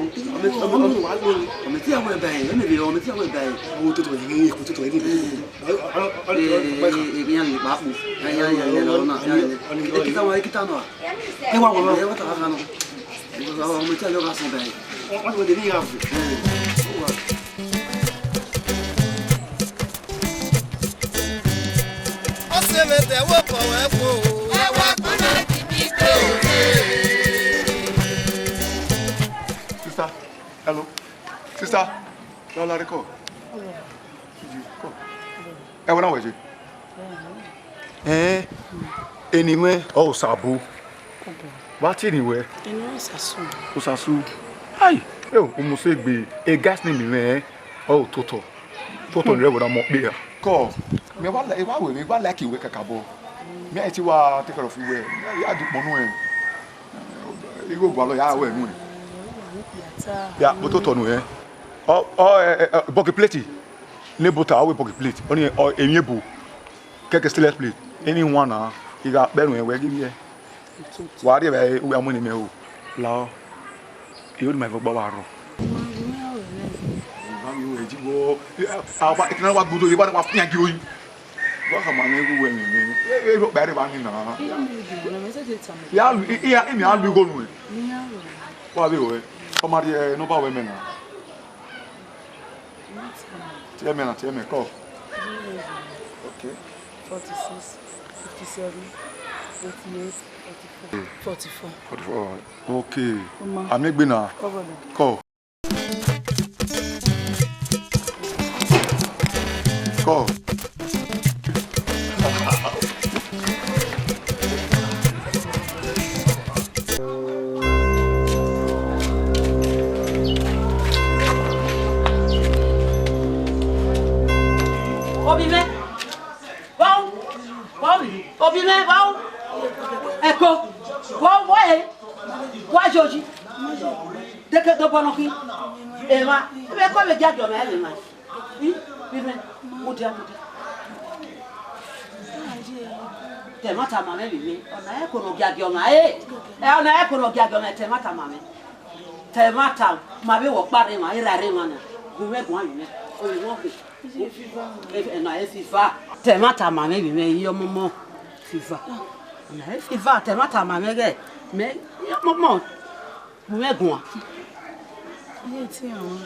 Ọmọ, ọmọ, ọmọ, ọmọ tí a wẹ báyìí, ẹmẹ bẹ ọmọ tí a wẹ báyìí. Ọmọ tó tọ̀ yìí, kò tó tọ̀ yìí. Ee, ee, ee, ee, yan lè pa kù. Yan, yan, yan, yan, lọ na, yan, yan. Ẹ, ẹ, kita wa, ẹ kita nọ. Ẹ wá wọ, ẹ wá ta wa nọ. Ọmọ tí a yọ ká sọ báyìí. Wọ́n ti wọ́n dé ní ìyá àbò. Ee, ó wà. Ọ sẹ vbe te ẹvbo kọ wẹ fo. Ẹvbo kọ wẹ fo. Sister, hello. Sister, la la rekọ. Ẹ wẹ na wẹ je. Ẹn, eni mwẹ ọ Osabu. Vbe a tie eni wẹ? Eni mwẹ Osasu. Osasu. Ai, eo, umusegbe, e guys ne eni mwẹ ọ Ototọ. Toto ni rre ẹvbo na mọ kpia. Kọ, mẹ wa la, I wa wẹ, I wa like wẹ kakabọ. Mẹ a i te wa take care of wẹ. Ya du ukpọn nuẹn. Igho gualọ ya wẹ nuẹn. Ya, but otọ nuẹn. Ọ, ọ, ẹ, ẹ, ẹ, bucket plate. Ne bota, ọ wẹ bucket plate. Ọni, ọ, emwi ebu. Kẹkẹ stainless plate. Eni wan na, I gha kpẹ nuẹn wẹ ghi vbiẹ. Wa rhie vbe uwu amuẹn ne imẹ ho. Lao. I ho ne ima vbe ọgba wa rrọọ. Ivan, you ẹ ji wọ. Aba, ekene wa gbudo, iba wa fian gi oyi. Wa khama ne gu wẹ ne ne. E, e, ro kpare ba ni na. Ya lu, i, i, i mi a lu igho nuẹn. Wa vbe wẹ. Ọ ma rhie nọmba wẹ mẹ na. Tie mẹ na, tie mẹ, call. Okay. Forty-six, fifty-seven, eighty-eight, forty-four. Forty-four. Forty-four. Okay. Ọma. Amiẹn egbe na. Ọgọdọ. Call. Call. Obi mwẹ, vbọ, vbọ, obi mwẹ, vbọ, ẹko, vbọ, vbọ, e, wa yoyi, deke dobọ nọ khin, emwa, ebe ko vbe gia giọ mẹ, ebe emwa. I, vbe imẹ, mudia, mudia. Te ẹmwata ma mwẹ vbe imẹ, ọna ẹko ne ọ giagiẹ ọmwa, e, ẹ, ọna ẹko ne ọ giagiẹ ọmwa, te ẹmwata ma mwẹ. Te ẹmwata ma vbe wẹ ọkpa rre emwa, erha rre emwa na, gu mwẹ guan vbe imẹ, orinmwẹ ọkhe. E, ẹna e fiva. Te ẹmwata ma mwẹ vbe imẹ, iye ọmọmọ fiva. Ọna e fiva, te ẹmwata ma mwẹ ghẹ, mẹ, iye ọmọmọ. Gu mwẹ guan. Iye te rẹn ọmwa.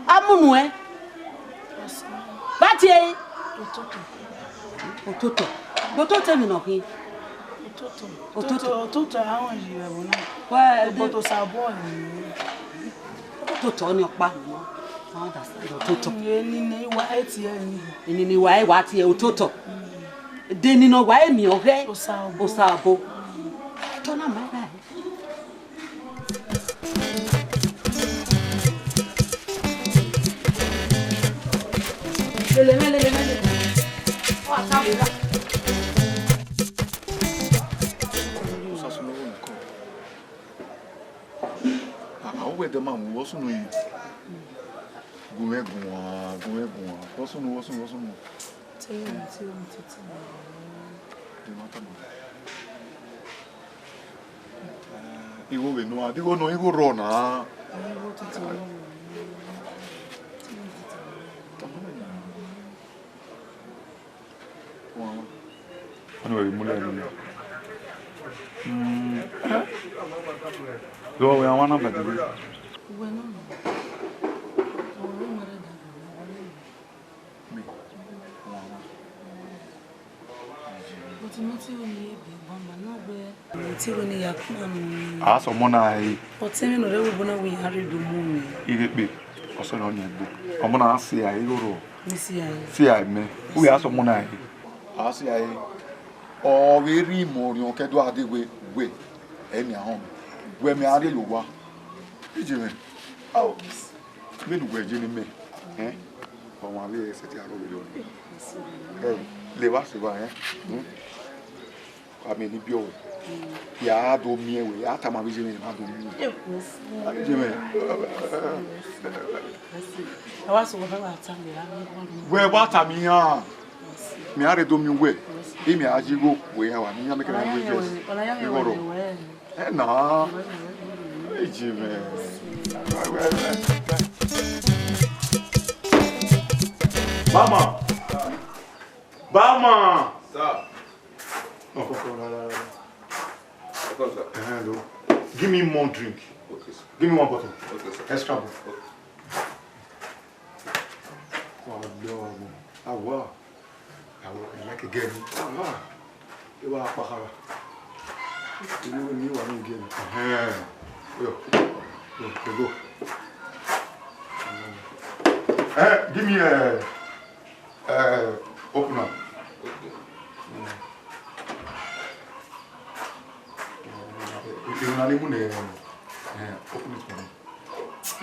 A mu nuẹn. Ba tie ẹre. Ototo. Ototo. Ototo emwi nọ khin. Ototo. Ototo. Ototo, ototo a rẹn yi vbe ẹvbo na. Wẹ, ototo Osaobọ ni. Ototo ni ọkpa nọ. I understand ototo. Eni ne I wa, e tie ẹre ni. Eni ne I wa, e wa tie ototo. De eni ne ọ wa emi ọghẹ. Osaobọ. Osaobọ. Tọ na ma na. Lele mẹ, lele mẹ, lele mẹ. Ọ a ta vbe ra. Osasunnu nìkan. A, a, wẹ dẹ ma mu, vbọ sunu yi. Gu mwẹ guan, gu mwẹ guan. Vbọ sunu, vbọ sunu, vbọ sunu. Te, te, te, te. Igho vbe nọ, a, igho nọ, igho rrọọ na. Ọni wẹ vbe mu lẹ nẹ. Mm, eh? Do wẹ a wan na bẹgẹ vbe? Uwẹ nọ. But mẹ te ru ne I biẹ ọmọ na wẹ, mẹ te ru ne I ya kpọnmwẹ. A sẹ ọmọ na ẹre. But ẹmwẹ ne ọ rre ẹvbo na wẹ iran rre do mu mwẹ. Ighekpe, ọ sẹ ne ọ yan egbe. Ọmọ na a si ẹre roro. Ne I si ẹre. Si ẹre mẹ. Uwẹ a sẹ ọmọ na ẹre. A si ẹre. Ọ vbe rhie imẹ orhiọn ke do a dee wẹ, wẹ, ẹ i miẹn ahọn mẹ. Wẹ mẹ a rhie ye owa. Iye mwẹ. Ao. Vbene uwẹ ye ne imẹ, ẹn, ọmwa vbe sẹtin aro vberriọ nẹ. Ẹ, levba sẹ evba, ẹn. Hmm? Wa miẹn ne I biẹ ruẹ. Ya do miẹn wẹ, ya tama vbe iye mwẹ, ya do miẹn. A vbe iye mwẹ. Wẹ wa tama iran. Mẹ a rhe do miẹn uwẹ. Imẹ a ye igho, wẹ iran wa miẹn iran, mẹ kẹ na wẹ igho rọ. Ẹ na, eji mwẹ. Bama. Bama. Sir. No, come, come, no, no, no, no. Welcome, sir. Eh, hello. Give me more drink. Okay, sir. Give me one bottle. Okay, sir. Extra bottle. Okay. Wow, no, no. Ah, wow. I like again. Ah, wow. Ẹ wa kpakara. Ẹ wa ni again. Eh. Yo. Yo, go. Eh, give me a, uh, opener. Mm. You know, eh, open it for me.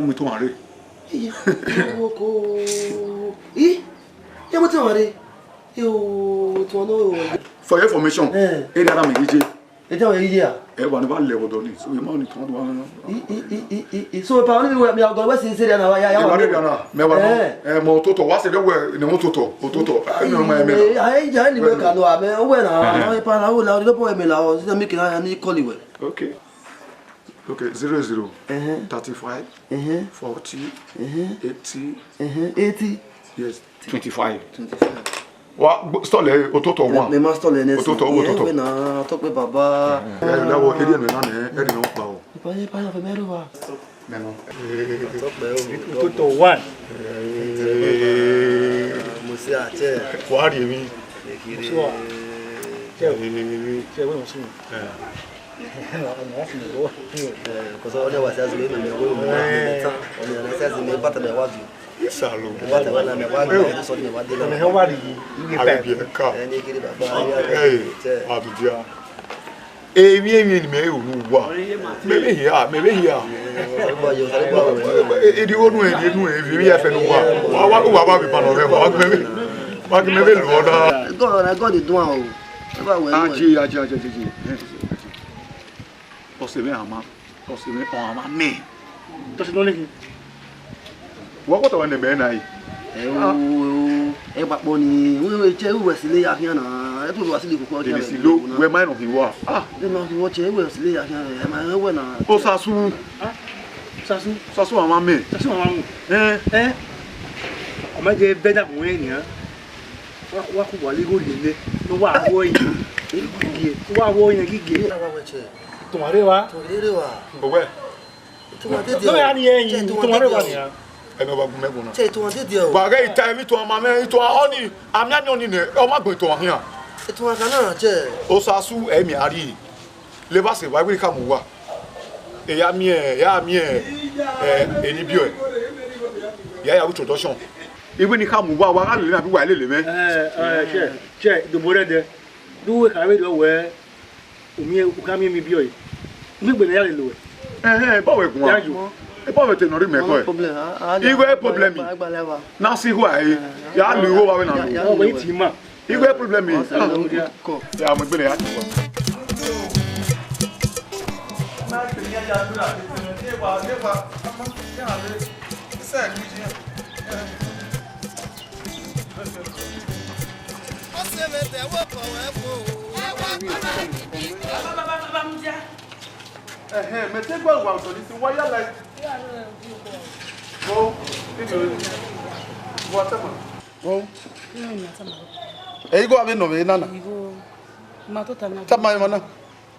mu itohan rre. Iye, oko. I, ya mu itohan rre. Yo, itohan no. For your information, eh, area na me gije. Itohan me gije a? Ẹ wa ni ba lẹ vbe odọ ni, so emọ ni itohan do wa. I, i, i, i, i, i. So, pa, oni mi wẹ, mi a gọ wẹ si seri na, ya, ya, ẹ wa wa ni rre na, mẹ wa nọ. Eh. Ẹ, mọ ototọ, wa sẹ de wẹ, ne ototọ, ototọ. Ẹ, mi ma ẹ mẹ na. Ẹ, ẹ, ẹ, ni wẹ ka nọ, a mẹ, wẹ na, eh, pa na, wẹ la, o de bọ ẹ mẹ la, o, si mi kina, ni call wẹ. Okay. Okay, zero zero, uh-huh, thirty-five, uh-huh, forty, uh-huh, eighty. Uh-huh, eighty. Yes, twenty-five. Twenty-five. Wa gbo-, stall ẹ, ototọ wa. Mẹ ma stall ẹ nẹ. Ototọ, yeah, ototọ. Wẹ na, tọkpẹ baba. Ẹ, ẹ, lẹwọ, eri ẹnu na nẹ, ẹri nọ pa o. Ipa ye, ipa ye, fẹ mẹ ru wa. Mẹ nọ. Ototọ wa. Ẹ, mo si a chẹ. Wa ri emwi. Mo si wa. Chẹ. Ẹ, chẹ, wẹ mo si. Ẹ. Kọsọ ọni wa si azẹ mẹ, mẹ wẹ mẹ na mẹ ta. Ọni na si azẹ mẹ, bata mẹ wa bi. Isalo. Bata mẹ na mẹ wa bi, so ni mẹ wa de na. Mẹ wa ri yi, yi. Abi bi ka. Ẹni kiri baba. Ẹ, abidia. Emwi emwi ni mẹ ru nu wa. Mẹ vbe hia, mẹ vhe hia. Edi wo nu, edi nu, emwi ya fẹ nu wa. Wa, wa, wa, wa bi panọ rẹ, wa mẹ vbe, wa mẹ vbe lu ọna. God, na God dey do am o. Never well. Aje, aje, aje, aje, aje. Ọse mwẹ ama, ọse mwẹ ọ ama mẹ. Tọsi nọ nẹ khin. Wa kọtọ wẹ ne mẹ na yi. Ẹ o, ẹ o, ẹ kpakpọ ni, wẹ, wẹ, che, wẹ sile ya khian na, ẹ to wẹ sile koko. Deni silo, wẹ ma nọ khin wa. Ah. Ẹ ma khin wa che, wẹ sile ya khian, ẹ ma wẹ na. Osasu. Ah, Osasu. Osasu ama mẹ. Osasu ama mẹ. Eh. Eh. Ọ ma je bẹ da kun wẹ nian. Wa, wa ku wa ligho lele, ne wa wo yin gige, wa wo yin gige. Tuma rre wa. Tuma rre wa. Owẹ. Tuma dede. No ya ni yin, tuma rre wa ni. Ẹ mẹ wa gu mẹ gun na. Che tuma dede o. Wa ghe ita emwi tuma ma mẹ, ita ọni, a miẹn ni ọni nẹ, ọ ma gbẹn tuma khian. Tuma kan na che. Osasu ẹ miẹn a rri. Levba sẹ wa, iwinna kha mu uwa. E ya miẹn, ya miẹn, eh, eni biẹ. Ya ya introduction. Iwinna kha mu uwa, wa gha lele na, bi wa lele mwẹ. Eh, eh, che, che, do bo rẹ dẹ. Do we kha vbe rọ wẹ, u miẹn, u kha miẹn emi biẹ. Unu egbe ne ya lele wẹ. Eh, eh, ba wẹ guan. Ya yo. E ba wẹ te nọ rhie mẹ kọ ẹ. No problem. Igho problem. Na si igho a ẹ. Ya lu igho wa vbe na lu. Ọ wẹ iti ma. Igho problem. Ya mu egbe ne ya tọ. Ẹhẹn, mẹ te gbe wa ọsọ ni si wa ya like. Wo, ibi wo, wo tama. Wo. Ẹ igho avbe nọ vbe na na. Igho. Ma tota na. Tama emwa na.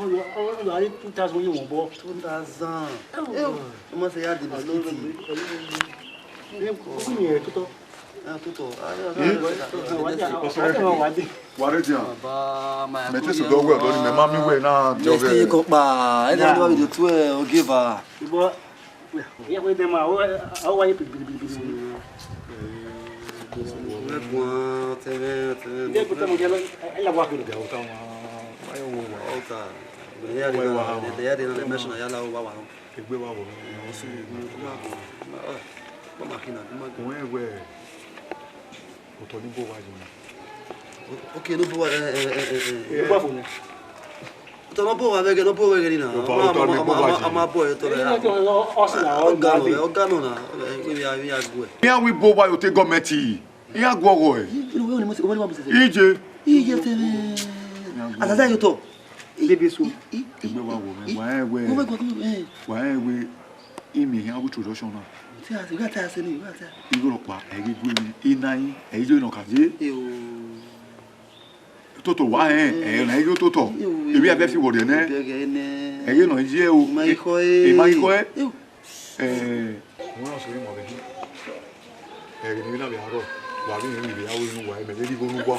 ọ, ọ, ọ, ọ, two thousand ye mwẹ obọ. Two thousand. Ẹo. Ẹo, ọ ma sẹ ya de bisikiti. Ẹ, ọ ni ẹ totọ. Ẹ, totọ. Ah, yeah, yeah, yeah. Wa rre dian. Baba, ma mẹ te sẹ odọ wẹ ọdọ ni, mẹ ma miẹn wẹ na. Next thing you come back. Ẹ, video two, ẹ, ogieva. Ibọ, ya wẹ dẹ ma, ọ, ọ wa ye pidi, pidi, pidi, pidi. Ẹ guan, tẹmwẹ, tẹmwẹ. Ẹ guan, tẹmwẹ, ẹ la wa kere. Ọta wa, wa ye wo wa. Ọta. Ẹ ya de na, ẹ ya de na, ẹ mention ya la wa wa. Egbe wa wọ. Ọ ma kina, ọ ma kina. Wẹ wẹ, otọ ni bọ wa yi. Okay, no bọ wa, eh, eh, eh, eh, eh. Egbe wa fo nẹ. Otọ ne ọ bọ wa vbe ẹghẹ, ne ọ bọ wa vbe ẹghẹ ni na. Otọ, otọ ni bọ wa yi. A ma bọ otọ rẹ. Ọ sẹ na, ọ ga nọ, ọ ga nọ na. Ọ ga nọ na. Iran wi bọ wa yi otọ gọọmenti. Iran guọghọ ẹ. Ije. Ije tẹmwẹ. Azaza ye otọ. Baby so. Egbe wa wọ mwẹ. Wa rẹn wẹ. Wa rẹn wẹ. Imi hia wi introduction na. Igho rọkpa, ẹ i ghi gu emwi, I na yin, ẹ i ye ne ọ ka ye. Toto wa hẹn, ẹ na i ye toto. Emwi a vẹ fi wọ rhie nẹ. Ẹ ye nọ ye o. I ma i khọe. I ma i khọe. Wọ́n náà sọ yín mọ̀ bẹ́ẹ̀. Ẹ̀rì ni na vbe arọ, wa vbe rin vbe ya wẹ inu wa, ẹmẹ vbe rhie igho ne uwa.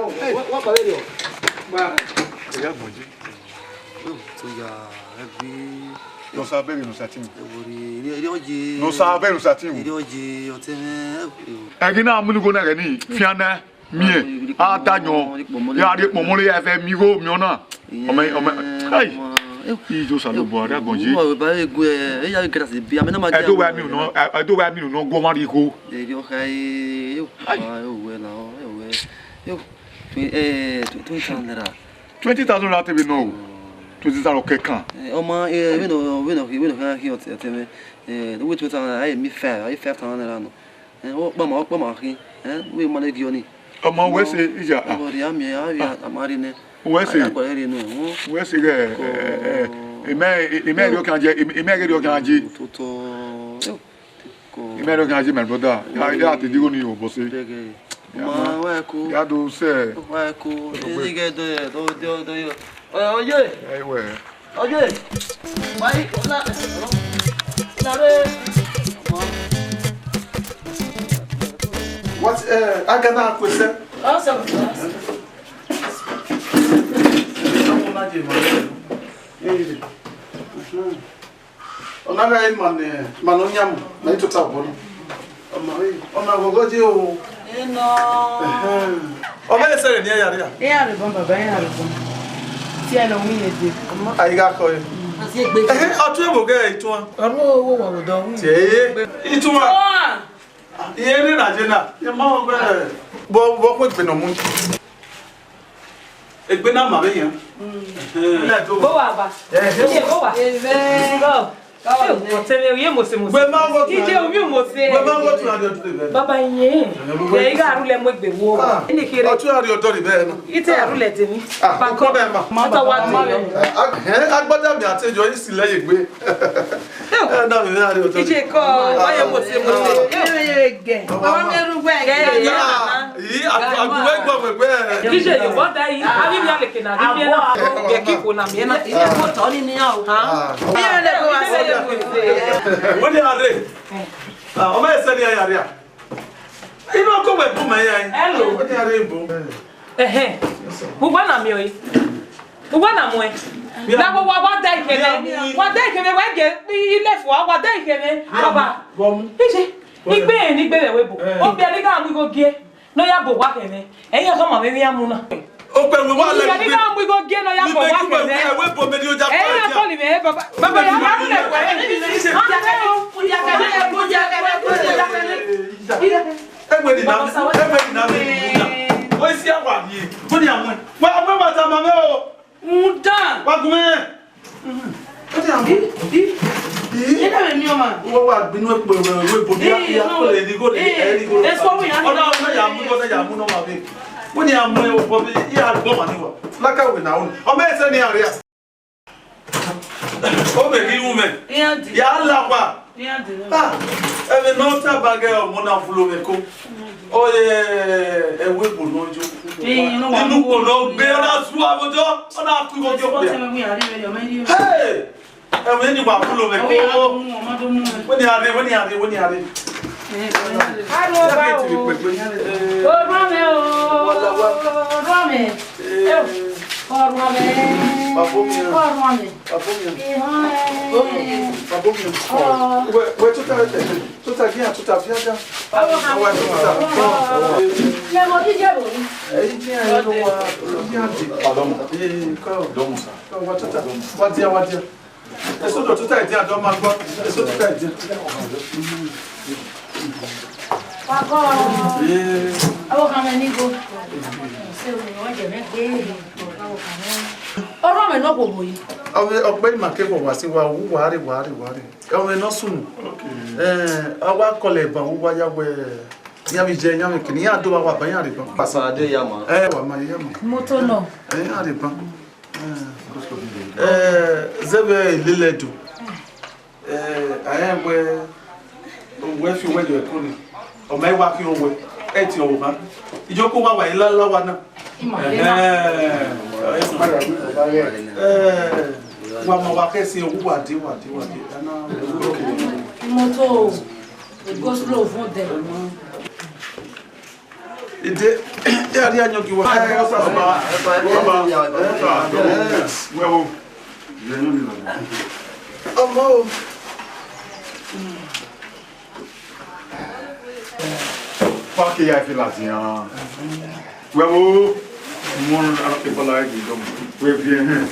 Wa, wa, wa kpare rriọ. Gba. Ẹre agbọn ye. Oya, ẹgbẹ. Nọ sa bẹghe nọ sa tin. Ẹvbo rre, rriọ, rriọ ye. Nọ sa bẹghe nọ sa tin. Rriọ ye, ọtẹn mwẹ. Ẹghe na mu igho na ghẹ ni, fian nẹ. Miẹn, a da yọn, ya rhie kpọnmọ re ya vẹ mi igho miẹn ọna. Ọmọ, ọmọ, ai. Iye Osanobua, rre agbọn ye. Ẹdo wa mi unu nọ, ẹdo wa mi unu nọ, gu ọmwa rhie igho. Ai. Twenty thousand naira te vbe nọ o. Twenty thousand kẹkan. Ọmọ, vbene ọ, vbene ọ, vbene ọ khian khian ọtẹn mwẹ, uwu twenty thousand naira, a ye mi five, a ye five thousand naira nọ. Ọ kpama, ọ kpama khin, wẹ ma ne giọ ni. Ọmọ wẹ sẹ iya. Ọmọ rhie a miẹn, a rhie a ma rhie nẹ. Wẹ sẹ. A ya kpọlọ rhie nẹ. Wẹ sẹ ghẹ, imẹ, imẹ rhie ọkhan je, imẹ ghe rhie ọkhan je. Toto. Imẹ rhie ọkhan je, my brother. Ya, ya te digho ni o, bọ sẹ. Bẹghe. Ya ma, wa ẹko. Ya do sẹ. Wa ẹko. Eni ghe do, do, do, do, yo. Oye. Ewe. Oye. Mai, ọna, ọna re. What, eh, agana kwese? Awesome. Ọmọ na je ma. Eni. Ọna gha ima ne, ima ne ọ yan mu, ma i tota obọ na. Ọma re, ọna ghọghọ je o. Enọ. Ẹhẹn. Ọ vbe sẹ ne iran ya rria? Iran rre bọ, baba, iran rre bọ. Tie ẹre ne ọ winna dee. A i gha khọ ẹre. Ẹhẹn, ọ tuẹ vbe oghe ituan. Ọ ru owa vbe odọ winna. Tie ẹre. Ituan. Iran rre na je na. Iran ma vbe. Vbọ, vbọ khuegbe ne ọ mu. Egbe na ma vbe yan. Ẹhẹn. Bo wa ba. Ẹhẹn. Iye bo wa. Amen. Go. Ọtẹn mwẹ, u ye mose mose. Gbe ma gho tu. Iye u ye mose. Gbe ma gho tu na de ọdọ rẹ. Baba iye. Ẹhẹn, gbe ma gho tu. Ẹ i gha rhulẹ mu egbe wo. Ah. Eni kherhe. Ọtẹn mwẹ a rhie ọdọ rre bẹẹ na. Ite a rhulẹ de ni. Ah, ba kọ bẹẹ ma. Mata wa de. Ẹhẹn, agbada mi a te yọ, i si lẹ ye egbe. Ẹ na mi vbe a rhie ọdọ rre. Iye kọ, wa ye mose mose. Ẹ, ẹ, ẹ, ẹ, gẹ. Baba mi ru wẹ. Gẹ, gẹ. Ii, agu-, agu wẹ gbọ wẹ wẹ. Iye yo, bọ da yi, a ghi via leke na, a ghi via na. Gẹ ki ko na miẹn na. Iye ko tọ ni ni ya o. Ah. Iye le ko wa se. Wẹ ni a rre. Ah, ọmọ ẹsẹ ni a ya rria. Inú ọkọ wẹ bu mẹ ya. Hello. Wẹ ni a rre bu. Ẹhẹn. Uwa na miẹn ọre. Uwa na muẹn. Na wa, wa, wa da ikhẹmwẹ. Wa da ikhẹmwẹ, wa gẹ ilẹ fua, wa da ikhẹmwẹ. Baba. Bọmu. Iye. Igbe ni igbe vbe ẹvbo. Eh. Obia ni gha mu igho gie, ne ọ ya bọ owa khẹ mwẹ. Ẹ i ya khama mwẹ emwi iran mu na. Okpẹ wẹ wa lẹ. Obia ni gha mu igho gie, ne ọ ya bọ owa khẹ mwẹ. Ẹvbo mẹ ni oja. Ẹ i ya kọni mwẹ, baba. Baba, ya mu lẹ wẹ. Ẹgbẹ ni na, ẹgbẹ ni na, ẹgbẹ ni na. Wẹ si awa ni. Wẹ ni amwẹ. Wa amwẹ ma ta ma mwẹ o. Udan. Wa gun mẹ. Ó ti hàn mí. Ih, ih. Ih. Ẹ dàbí ní ọmọ. Wọ́n wá gbinú epo ẹ̀wẹ̀ ẹ̀wẹ̀ epo bí a kò lè ní kò lè ẹ̀ ní kò lè. Ẹ sọ wí yàn. Ọ̀dà ọ̀dà yà mú ọ̀dà yà mú nọ́mà mi. Wọ́n ní àmú ẹ̀ wọ̀ bí yà gbọ́ màá ní wà. Lákàwé náà ó ní. Ọmọ ẹ̀sẹ̀ ni àárẹ̀ à. Ó bẹ̀ kí wú mẹ́. Yà á là wà. Ah, ẹ̀mí náà tàbá gẹ ọmọ náà fúlò mẹ́ kó. Oye, ẹwẹ gbọnọ yo. Inú gbọnọ gbé ọ̀nà zu àwùjọ, ọ̀nà àkú ìwọ jọ pé. Hey! Ẹwẹ ni wà fúlò mẹ kó. Wọ́n ní àárẹ̀, wọ́n ní àárẹ̀, wọ́n ní àárẹ̀. Aro ba o. Orú mi o. Orú mi. Eh. Ọrhuanmwẹ. Baba Omiẹn. Ọrhuanmwẹ. Baba Omiẹn. Ehẹn. Baba Omiẹn. Ọ. Wẹ, wẹ tota, tota, tota, gia tota, viaga. Ọrhuanmwẹ. Awa tota. Ọ. Yẹ mo di yẹ mo ni. Ẹ, iye ẹ lọ wa, iye a di. Pardon. Ee, kọ. Dọmọ. Kọ wa tota. Wa dia, wa dia. Eso do tota edian do ma gua. Eso tota edian. Wa kọ. Ee. Awa kan mẹ ni go. Se o ni wọn jẹ mẹ gbe. Ọrhuanmwẹ nọ khuo yi. Ọvbe ọkpa ima ke wa si wa wu wa re, wa re, wa re. Ọmwẹ ne ọ sunu. Okay. Eh, a wa kọlẹ ban uwa ya wẹ, iran vbe jẹ, iran vbe kene, iran do wa wa ban, iran rre ban. Pasa de ya ma. Eh, wa ma ya ma. Moto nọ. Eh, iran rre ban. Eh, eh, zẹvbe Ileledo. Eh, a rẹn wẹ, wẹ fi wẹ yọ ẹko ni. Ọ ma wa khin owẹ, ẹ ti ọvbokhan. Ijọko wa wa i la la wa na. Ima, ima. Eh, wa ma wa kẹsin, wa de, wa de, wa de. Ana. Moto, go slow for them. Ide, e a ri ayọn gi wa. Baba, baba, baba, wẹ wo. Ọmọ o. Fuck ya fi la zian. Wẹ wo, mo na ke bala gi dom. Wẹ bi ehẹn.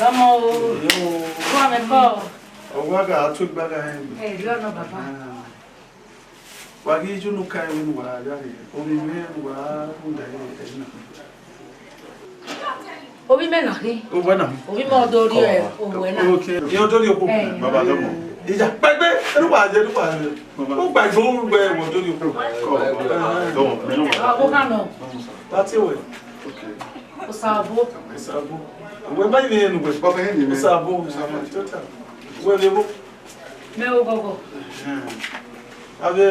Ọmọ o. Kọ mẹ kọ. Ọwa gha tu gba gha hẹn. Ẹ ri ọnọ baba. Wa ghi ju unu ka ẹvbo ne uwa ya rre, ovbi mwẹ ne uwa rhunmwuda ẹre na. Ovbi mẹ na khin. Ovbi na. Ovbi mẹ ọ do rhie owẹ na. Okay. Ẹ ọ do rhie okhuo. Eh. Baba dọmọ. Iya, kpẹgbe, enu wa ye, enu wa ye. Baba. U gba ijo, u gbe ẹvbo do rhie okhuo. Kọ, dọmọ, mẹ nọ. Ọvbokhan nọ. That's it. Okay. Osabo. Osabo. Uwẹ ma ivbi enu wẹ. Baba, ẹ ni mẹ. Osabo. Osabo. Tota. Uwẹ vbe vbo? Mẹ oghọghọ. Avbe.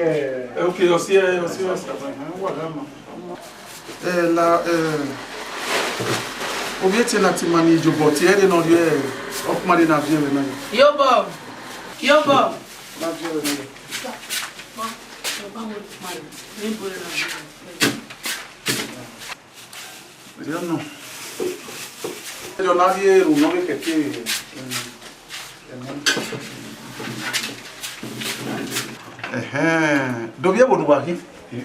Eh, okay, ọsiẹ, ọsiẹ, ọsiẹ. Wa gha ma. Eh, la, eh, ovbi ẹtin na ti ma ni iyobọ tie ẹre ne ọ rhie, eh, ọkpẹn na viẹ ẹmwẹ na. Iyobọ, iyobọ. Na viẹ ẹmwẹ na. Erriọ nọ. Erriọ na rhie ru nọ vbe kẹke. Ẹhẹn, do vbiẹ vbene uwa khin.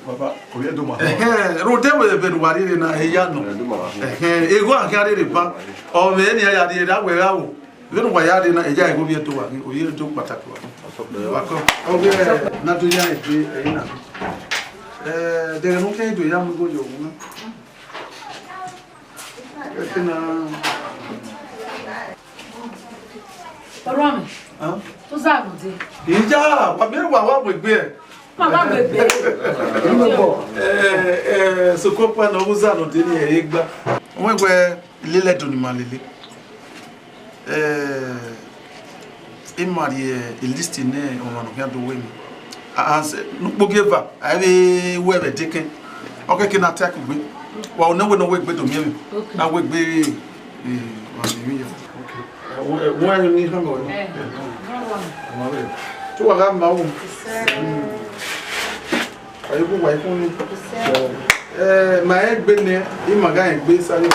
Baba, ovbi ẹdẹ ma. Ẹhẹn, rhunmwuda vbene uwa rhie na, eya nọ. Ẹhẹn, egho a khian rherhe ban. Ọ mwẹ ne iran ya rhie ra wẹ gha wo. Vbene uwa ya rhie na, eya egho vbiẹ do uwa khin, ovbi ẹdẹ kpataki uwa khin. Wa kọ. Ọ vbe na do ya egbe ẹre na. Eh, dẹghẹ ne u khian do ya mu igho ye owu na. Orọmwẹ. Hàn? Tó zaghan dé. Ìyá, wa miẹn wa wa mu egbe ẹ. Ma wa mu egbe. Ẹ, ẹ, sokọ pa na, ọ zaghan dé ni ẹ gba. Wẹ wẹ, ilele do ni ma lele. Eh, ima rhie list ne ọmwa ne ọ khian do wẹ mẹ. A, a, ne ukpogieva, a vbe wẹ vbe dekẹn. Ọ kẹkẹ na take ugbe. Wa one wẹ ne ọ wẹ egbe do miẹn mẹ. Okay. Na wẹ egbe, eh, wa miẹn mẹ ya. Okay. Wẹ ni hama wẹ. Eh. Ọmọ rẹ. Te uwa gha ma o. Sir. Aye gu wa ikhun ni. Ẹ, ma rẹn egbe nẹ, ima gha rẹn egbe sẹ ayọ. Ẹ,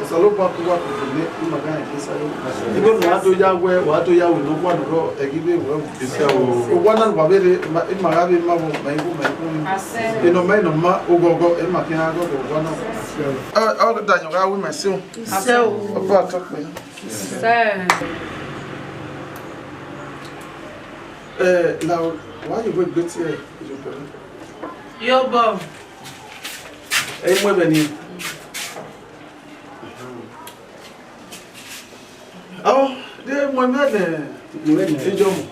Osanobua ku wa koko nẹ, ima gha rẹn egbe sẹ ayọ. Igho ne uwa do ya wẹ, wa do ya wẹ ne ọ wa nọ rọ, ẹ ghi vbe wẹ o. Owa na ne uwa vbe rre, ima, ima gha vbe ma vbọ, ma ikhun, ma ikhun ni. Enọ ma, enọ ma, oghọghọ, ima khian gha gọgọ owa na. Ọ, ọ da yọ gha wẹ ma sẹ o. Sẹ o. Ọ bọ atọ kpẹ. Sir. Eh, la, wa ye wẹ egbe tie, iyobọ. Iyobọ. Ẹ i mu ẹmwẹ ni. Ọ, de mu ẹmwẹ nẹ, mu ẹmwẹ nẹ. Ijọmọ.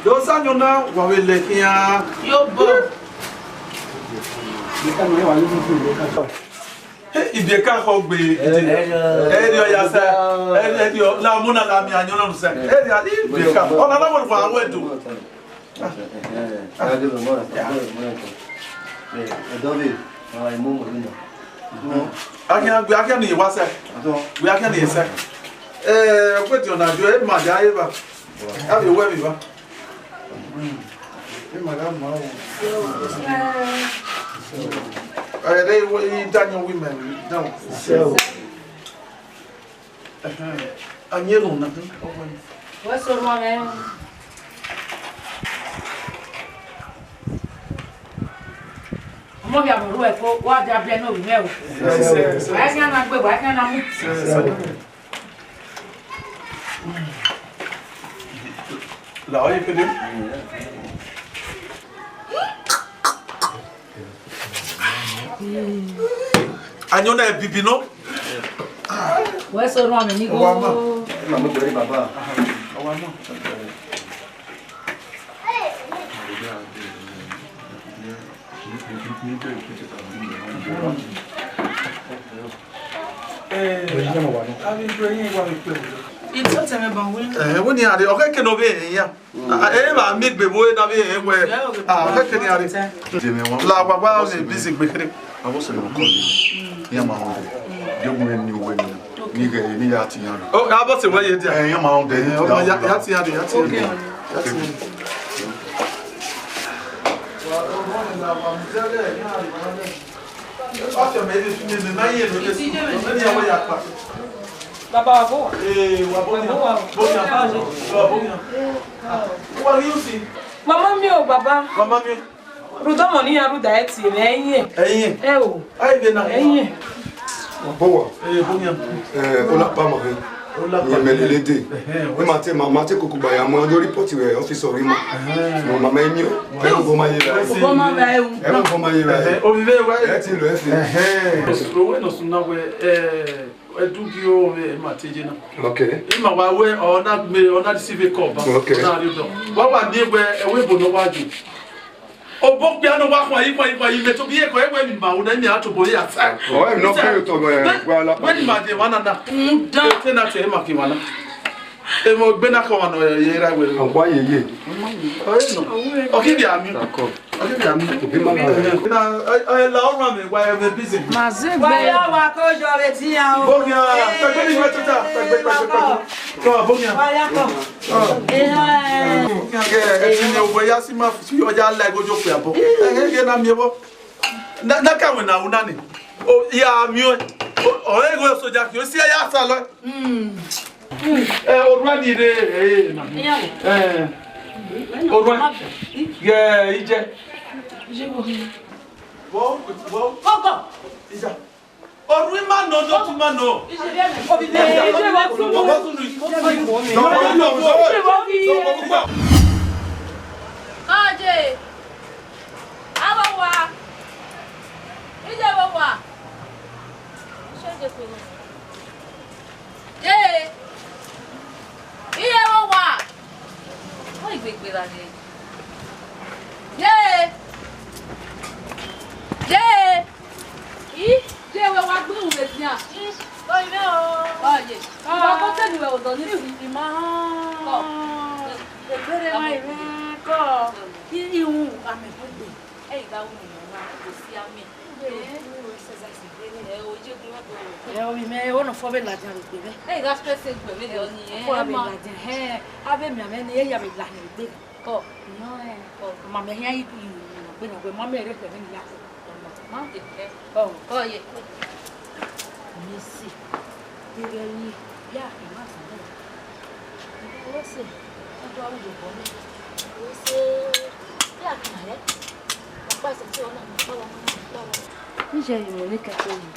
Do sa yọ na, wa vbe lẹ khian. Yo, bọ. Ibiẹka khọ gbe. Ẹrriọ ya sẹ. Ẹrriọ, la mu na la mi anyọn nọ sẹ. Ẹrriọ, ibiẹka. Ọ na na wẹ wa wẹ do. Akhian gbe, akhian ni wa sẹ. Gbe akhian ni sẹ. Eh, gbe ti ọna jo, e ma ja e ba. A vbe wẹ vbe ba. Ẹ, de i danyan uwu imẹ dan. Ẹhẹn. A yin erhunmwu na. Wẹ so orhuan mwẹ. Ọmọ hia vbe orhu ẹko, wa dia biẹ ne ovbi mwẹ o. Wa khian na gbe, wa khian na mu. La ọye kede. Anyọn na bibi nọ. Wẹ so orhuan mwẹ ni. Owa ma. Owa ma. Ẹhẹn, wẹ ni a rre, ọ khẹke ne ọ vbe rẹn iran. Ah, e ma miẹn egbe vbe na vbe rẹn wẹ. Ah, ọ khẹke ne a rre. La wa wa ne busy gbe kherhe. Avọ sẹ ne ọ kọ iran ma họn dẹ. Deghẹ wẹ ni uwẹ ni, ni ghẹ ni ya te iran rre. Oh, avọ sẹ wẹ ye dia. Eh, iran ma họn dẹ. Eh, ọmọ, ya, ya te iran rre, ya te iran rre. Ya te iran rre. Baba, wa bọ wa? Ee, wa bọ nian. Wa bọ wa? Bọ nian. Wa bọ nian. Wa ghi usi. Mama miẹn o, baba. Mama miẹn. Rhunmwuda ọmọ ne iran rhunmwuda ẹtin mwẹ, ẹyin. Ẹyin. Ẹ o. A i vbe na. Ẹyin. Wa bọ wa? Ee, bọ nian. Eh, Olapa ma hẹ. Olapa. Ni mẹ lele dee. Ẹhẹn. Ẹ ma te, ma, ma te koko gba ya mu, ọ do report vbe office ọghe ima. Ẹhẹn. Mẹ ma mẹ miẹn. Ẹ mu obọ ma ye vbe. Obọ ma vbe ru. Ẹ mu obọ ma ye vbe. Ẹhẹn. Ovbi mwẹ wa. Ẹ te lo ẹse. Ẹhẹn. Owẹ nọ sunu na wẹ, eh, Ẹdugio vbe ma te ye na. Okay. Ima wa wẹ, ọ na gbe, ọ na receive call ba. Okay. Ọ na rhie odọ. Wa wa miẹn wẹ, ẹvbo ebo ne ọ wa ye. Obọ okpia ne ọ wa khuan yi, khuan yi, khuan yi, mẹ tobọ iye kọ, ẹvbo emwi ma wu na, imẹ a tobọ iye ata. Ọ, emwi ne ọ kere otọ vbe, wẹ, wẹ Olapa. Wẹ ni ma de emwa na na. Rhunmwuda. Te na te, ima ke emwa na. Emwi egbe na kọ wa nọ, ye ra wẹ. Ọgua yeye. Ọ ye nọ. Ọ ke bia mi. Takọ. Ọ ke bia mi. Obi ma la. Na, ẹ, ẹ, la ọmọ mi, wa ẹ busy. Ma zẹ gbe. Wa ya wa ko jọ re ti ya o. Bọ nian, tẹgbẹ ni wẹ tota, tẹgbẹ, tẹgbẹ, tẹgbẹ. Kọ, bọ nian. Wa ya kọ. Kọ. Ẹ, ẹ. Kẹ, ẹ, ti ni owẹ ya si ma fi ọya la ẹgojo kpẹ abọ. Ẹ, ẹ, ẹ, na miẹn vbọ. Na, na ka wẹ na wu na ni. O, ya miẹn. O, ọ, ẹ, ẹgho soja khin, o si ya sa lọ. Mm. Eh, orua ni rre, eh, na. Iyawo. Eh, orua. Ye, ije. Wo, wo. Kọkọ. Ija. Orua ima nọ, dọtun ima nọ. Ije. Ije. Ije. Ije. Ije. Ije. Ije. Iye vbe owa. Ọ i gbe gberra rre. Ye. Ye. I, ye wẹ wa gbe uhunmwu vbe dian. I, ọ i mwẹ o. Ọ ye. Ah. Wa ko te ni wẹ odọ ni si. I ma. Kọ. Ebere ma i mwẹ kọ. I, i wu amẹ ko gbe. Ẹ i gha wu ne ọ ma, ko si amẹ. Ẹ, ẹ, ovbi mwẹ, ọ nọ fọ vbe ladian vbe egbe mwẹ. Ẹ i gha stress egbe mwẹ, ẹ, ọ ni, ẹ, fọ vbe ladian, hẹ, avbe emianmwẹ ni, ẹ ya vbe la ne egbe. Kọ. Nọ, ẹ, kọ. Ọmamẹ hia i, i, i, gbe na wẹ, ma mẹ rre khẹ vbe ne I ya kọ. Ma de kẹ. Ọ. Kọ ye. Messi. Deghẹ I ya ima zẹ nẹ. Wẹ sẹ, ọ do aro ye obọ nẹ. Wẹ sẹ, ya kan rẹ. Ọkpa sẹ te ọ na, ọkpa wa, ọkpa wa. Ije yi mu ne kẹkẹ yi.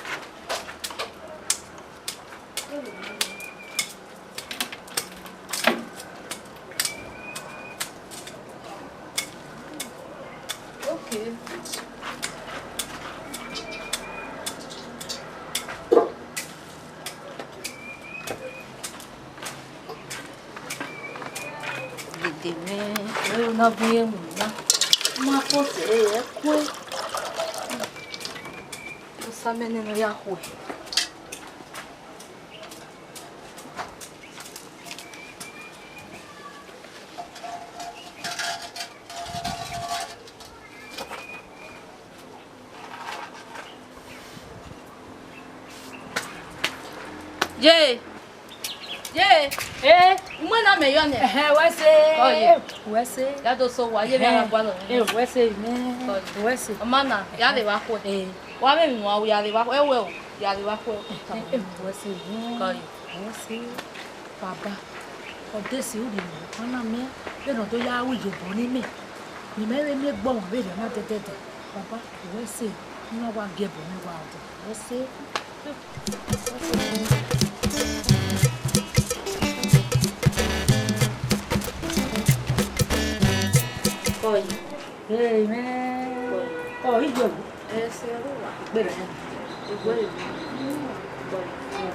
Okay. Dede mwẹ, ẹro na bun ye mu na. Ma kpọsẹ ẹre, ẹ kue. Samẹ nene ọ ya khuẹ. Ye. Ye. Eh? Umwẹ na mẹ yọ nẹ. Ẹhẹn, wẹ se. Kọ ye. Wẹ se. Ya do so wa, ye mẹ ra gua lọ. Eh, wẹ se mẹ. Kọ ye. Wẹ se. Ọma na, ya vbe vba khuẹ. Eh. Wa vbe emwi wa, ya vbe vba khuẹ. Ẹwẹ o, ya vbe vba khuẹ. Eh, eh, wẹ se mẹ. Kọ ye. Wẹ se. Baba, ọ de se u rhie mẹ, ọ na mẹ, vbene ọ do ya ru iyobọ ne imẹ, ne imẹ vbe miẹn egbe ọmwa vberriọ na dẹdẹdẹ. Baba, wẹ se, ne ọ wa gie ẹbọ mwẹ wa dẹ, wẹ se. Kọ ye. Amen. Kọ ye. Ọ, iyobọ. Ẹ se ọrọ wa. Gbera. Egbe rẹ. Kọ ye.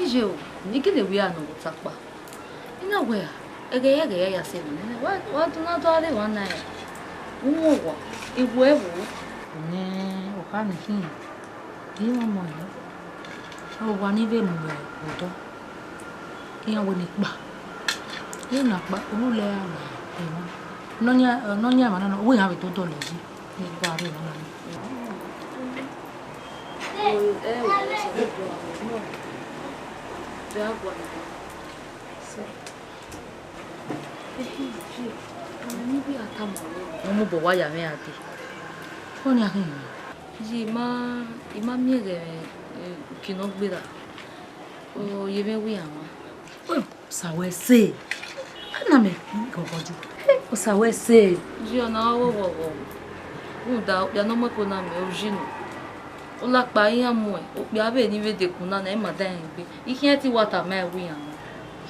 Iye o, I gele wẹ a nọ vbe otakpa. I na wẹẹ, ẹghẹ ya, ẹghẹ ya ya sẹ emwi nẹ, wa, wa do na do a rre emwa na, u mwẹ owa, I wẹ vbo. Nẹ okha ni khin, I mwẹ ọmọ yọ, owa ni vbe mu vbe odọ, iran wẹ ne I kpa, I na kpa, unu lẹ ra la emwa, ne ọ yan, ne ọ yan emwa na, wẹ iran vbe do dọlọ yi, ne I gua rre emwa na. Ọ mu obọ wa ya mwẹ a dee. Ọni a khin? Iye, I ma, I ma miẹn ẹghẹ, eh, uki ne ọ gberra. Ọ ye mwẹ wẹ iran mwa. Osa wẹ sẹ. A na mẹ ghọghọ ju. Osa wẹ sẹ. Iye, ọna ọ ghọghọ. Rhunmwuda okpia ne ọ mu ẹko na mẹ, ọ yi nọ. Olakpa iran muẹn, okpia vbe ni vbe dekun na, ne ima da rẹn egbe. I khian te I wa tama ẹn wẹ iran mwa.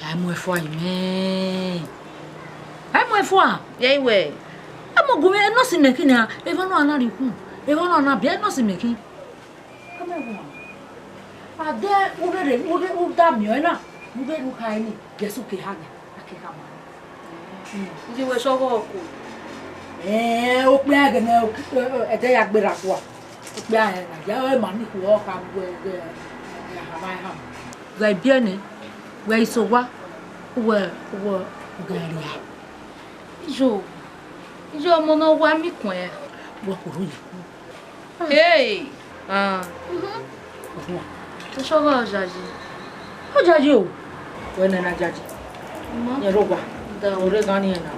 A i mu ẹn fua, imẹ. A i mu ẹn fua. Yẹ i wẹ. A mu gu mwẹ, nọsi mẹ khin nian, evba nọ a na rhie ukhu, evba nọ a na biẹ, nọsi mẹ khin. A dẹ u rherhe, u rhe, u da miẹn ọẹn na, u vbe ru kha ẹre ni, Jesu ke ha nẹ, a ke khama. Iye, wẹ sẹ ọghọ ọkọ. Ẹẹn, okpia ẹghẹ ne ẹdẹ ya gberra kua. Okpia ẹre na, ya ọre ma ni khuo ọ kha gu ẹghẹ, ẹghẹ a khama ẹn khama. Ghẹ biẹ nẹ, wẹ i sẹ owa, uwẹ, uwẹ, u ghẹ rria. Iye, iye, ọmọ ne ọ wa miẹn ikun ẹre. Wẹ khuọrhọ ye. Hey! Ah. Ohuan. Oshọghe ọ yayi. Ọ yayi o. Wẹ nẹ na yayi. Ma. Yẹn rre owa. Da. Ore ghan ni ẹn na.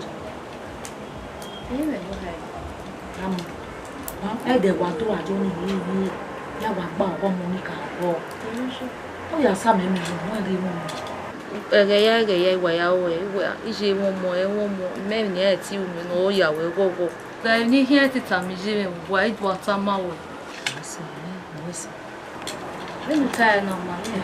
Ẹmwẹ ne ọ hae. Amu. Ma, ẹdẹ wa do ajo ni ni ni. Ya wa gba ọghọ mu ni ka ọghọ. Ọ ya sa mẹ mẹ mu ẹre mu. Ẹghẹ ya, ẹghẹ ya, I wa ya ru ẹre, I wa, iye mwẹ ọmọ, ẹmwẹ ọmọ, mẹ ni ẹ ti ru mẹ ne ọ ya wẹ ghọghọ. Vbe emwi ne I khian te tama iye mwẹ, wa i do a tama wẹ. Vbene u tae na ma nẹ.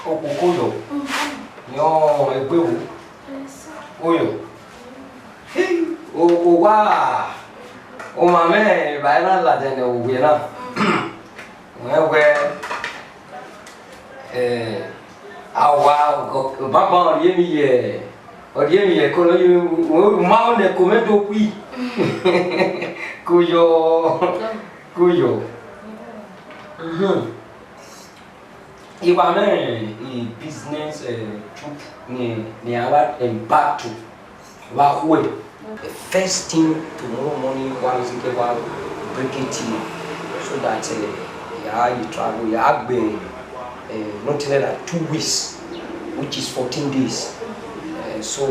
Okpoko yọ, yọ egbe wo, oyọ. O, owa, ọmwa mwẹ, evbare na ladian ne uwẹ na. Wẹ wẹ, eh, a wa, banban ọ rhie emwi ye, ọ rhie emwi ye ẹko nọ, ma nẹ ẹko mwẹ do khui. Ko yọ, ko yọ. Mhm. I wa mwẹ i business, eh, trip ni, ni a wa embark to. Vbe a khuẹ. The first thing tomorrow morning, wa zigẹ wa break it in so that, eh, ya ye travel, ya gbe, eh, not less than two weeks, which is fourteen days. Eh, so,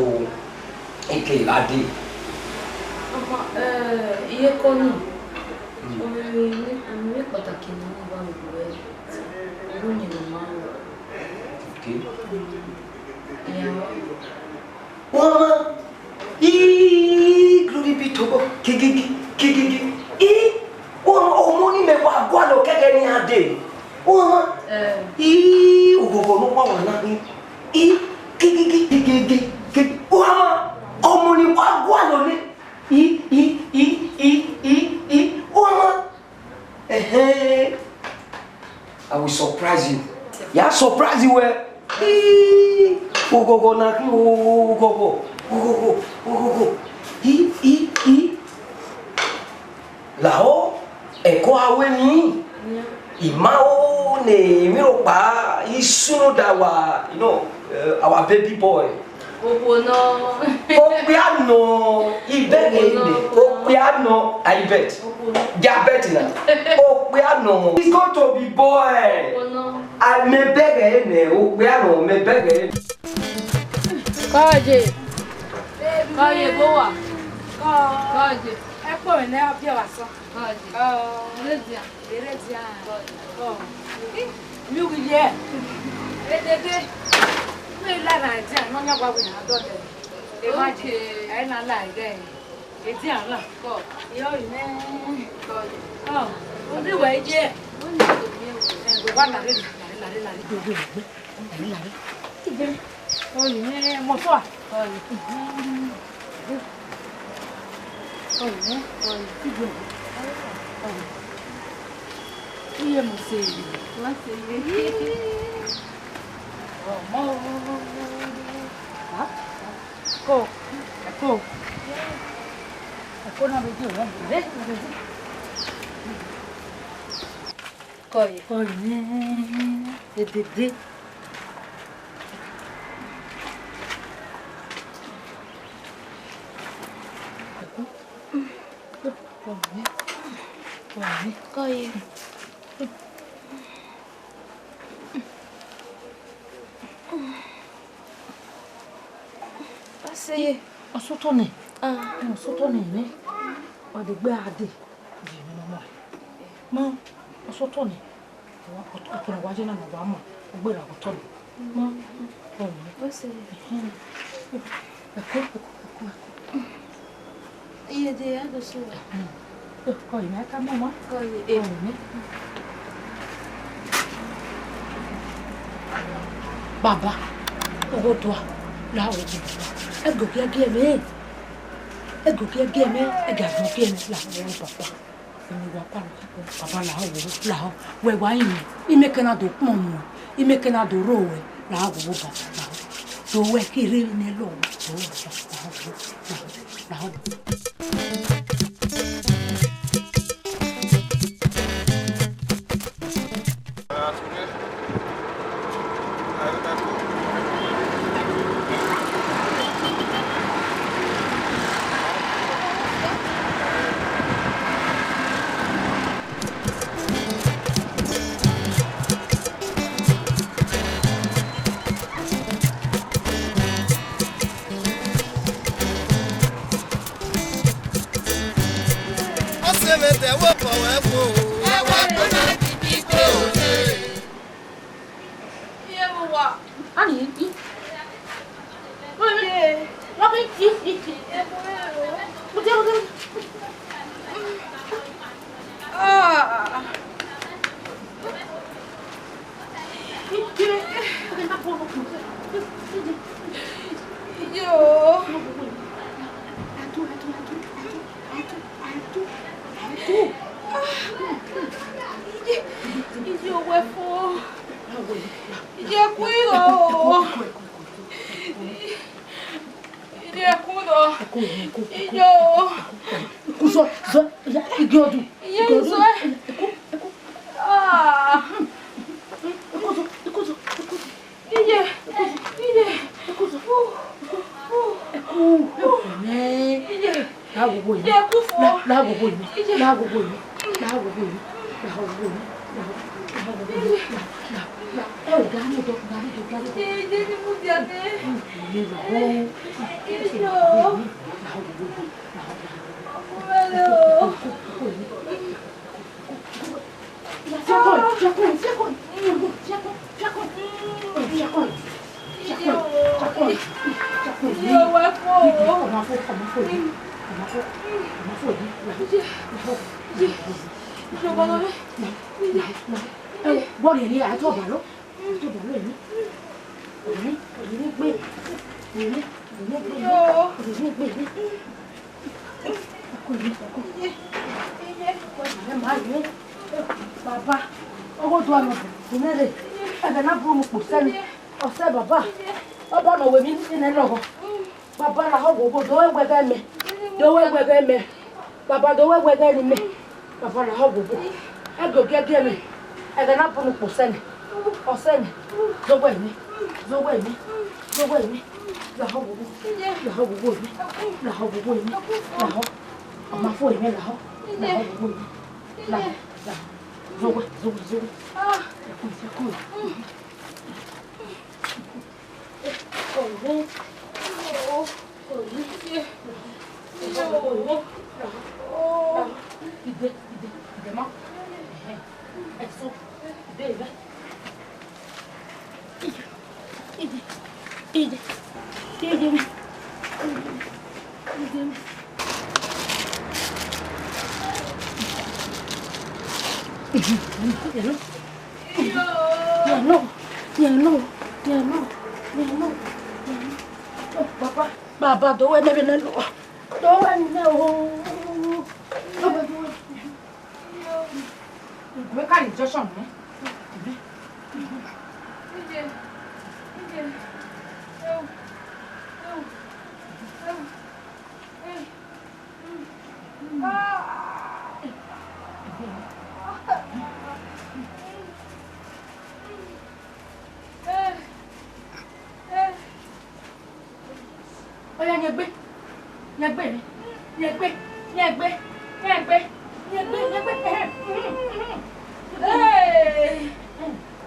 eke la dee. Ọmọ, eh, iye kọ ni. Mm. Ọmọ, eh, ni, ni pàtàkì ni mo bá mi gbọ́ ẹ. Ọdún yẹn ló máa ń lọ. Okay. Mm. Yeah. Ọmọ, ii, glory be to God. Gigigi, gigigi. Ii, ọmọ, ọmọ ni mẹ wa gualọ kẹkẹ ni a dee. Ọmọ, eh, ii, ogogo ne wa wa na ni. Ii, gigigi, gigigi, gigi. Ọmọ, ọmọ ni wa gualọ nẹ. Ii, ii, ii, ii, ii, ii. Ọmọ. Ẹhẹn. I will surprise you. Ya surprise you, eh? Ii, ogogo na khin, ogogo. Ogogo, ogogo. I, i, i. Lahọ, ẹko a ru emwi. I ma ho ne emwi rhọkpa i sunu da wa, you know, eh, our baby boy. Okhuo nọ. Okpia nọ, I bẹghe nẹ, okpia nọ, I bet. Okhuo nọ. Ja bet na. Okpia nọ. It's going to be boy. Okhuo nọ. A mẹ bẹghe nẹ, okpia nọ, mẹ bẹghe. Kọje. Kọje, bo wa. Kọje. Ẹ kpo mwẹ nẹ, ọ biẹ wa sọ. Kọje. Ọ. Ire dia. Ire dia. Kọje. Ọ. Ih, mi wi ye. Edede. Mi la na dia, no nya gua wi na dọdẹ. Ẹ ma je. Okay. Ẹ na la ẹgẹ. Edian na. Kọ. Iyọ ine. Kọ. Ọ. Obi wẹ ye. Wẹ ni to mi o. Ẹ, wa na re, na re, na re, na re, do, do, do. Na re, na re. Ije. Ọ ine, mo so a. Kọ. Kọ ine. Kọ. Ije. Kọ. Iye mo se. Wa se. Ọmọ. Ha? Ẹko, ẹko. Ẹko na vbe gie wẹ. Re, re, re. Kọ ye. Kọ ye. Edede. Ẹko. Kọ ye. Kọ ye. Kọ ye. Ase. Ye, ọ sẹ otọ nẹ. Ah. Ọ sẹ otọ nẹ nẹ. Wa degbe a dee. Ye, mama. Ma, ọ sẹ otọ nẹ. Wa, ọ, ọ, wa ye na, wa ma. Ọ gberra otọ nẹ. Ma, ọ nẹ. Ase. Ẹhẹn. Ẹko, ẹko, ẹko, ẹko. Iye de ya do so. Kọ ye, mẹ ka mọ wan. Kọ ye. Kọ ye. Baba, owo dua, la owo baba. Ẹgogiẹ giẹ mwẹ. Ẹgogiẹ giẹ mwẹ, ẹgẹ agbọn giẹ mwẹ, la owo baba. Emi wa kpa baba, la owo, la owo. Wẹ wa yin, imeke na do kpọn mu, imeke na do ro wẹ, la owo baba, la owo. Do wẹ ke rre ne lọ, do wẹ baba, la owo, la owo. Ọ sẹ mwẹ te ẹvbo obọ mwẹ fo. Ẹvbo obọ na kiki kpe ote. Iye vbe uwa. Ani, i. Iye. Lọkẹ, i, i, i. Ẹvbo ẹro. Mo ti, mo ti. Ah. Yo. Iye, iye, owẹ fo. Iye, ku igho. Iye, ku igho. Iye o. Ku zọ, zọ, ya, igi ọdun. Iye, igi ọdun. Zọ. Ah. Iye, iye. Ẹkú, ẹkú nẹ. Iye. Lághoho yìí. Iye, ẹkú fọ. Lá-, lághoho yìí. Iye. Lághoho yìí. Lághoho yìí. Lághoho yìí. Lághoho yìí. Lá, lá, lá. Ẹ ò dá ní ọjọ́, dá ní ọjọ́, dá ní ọjọ́. Iye, iye ni mo di ade. Iye lọ. Iye o. Lághoho yìí. Lághoho yìí. Ọkùnrin rẹ o. Ẹkú, ẹkú, ẹkú yìí. Fiakọ, fiakọ, fiakọ, fiakọ, fiakọ, fiakọ, fiakọ, fiakọ, fiakọ, fiakọ. Iye owẹ fo. Ọmọ fo, ọmọ fo yìí, ọmọ fo, ọmọ fo yìí. Iye, iye, iye ọba lọ rẹ. Iye. Ẹ wo, bọ́ọ̀lù yẹn ni àjọ ọba lọ. Àjọ ọba lọ yìí. Òní, òní gbé, òní, òní gbé, òní gbé. Baba, ọgho do anọ bu nẹrẹ, ẹghẹ na buru mu kpo sẹ ni, ọ sẹ baba, ọba nọ wẹ emwi ne lọghọ. Baba, lahọ oghogho, do wẹ wẹ ghẹ mẹ. Do wẹ wẹ ghẹ mẹ. Baba, do wẹ wẹ ghẹ ne imẹ. Baba, lahọ oghogho. Ẹgbẹ ogiẹgiẹ mwẹ. Ẹghẹ na bun ukpo sẹ nẹ. Ọ sẹ nẹ. Zowẹ imẹ. Zowẹ imẹ. Zowẹ imẹ. Lahọ oghogho. Lahọ oghogho imẹ. Lahọ oghogho imẹ. Lahọ. Ọ ma fo imẹ lahọ. Lahọ oghogho imẹ. Lahọ. Lahọ. Zowẹ, zowẹ, zowẹ. Ẹkun, ẹkun. Ya no, ya no, ya no, ya no, ya no. Oh, Baba, Baba, do wẹ ne vbe nẹ no. Do wẹ ne o. Do wẹ, do wẹ. Wẹ ka injection nẹ. Oya, yẹn gbe, yẹn gbe, yẹn gbe, yẹn gbe, yẹn gbe, yẹn gbe, yẹn gbe. Hey!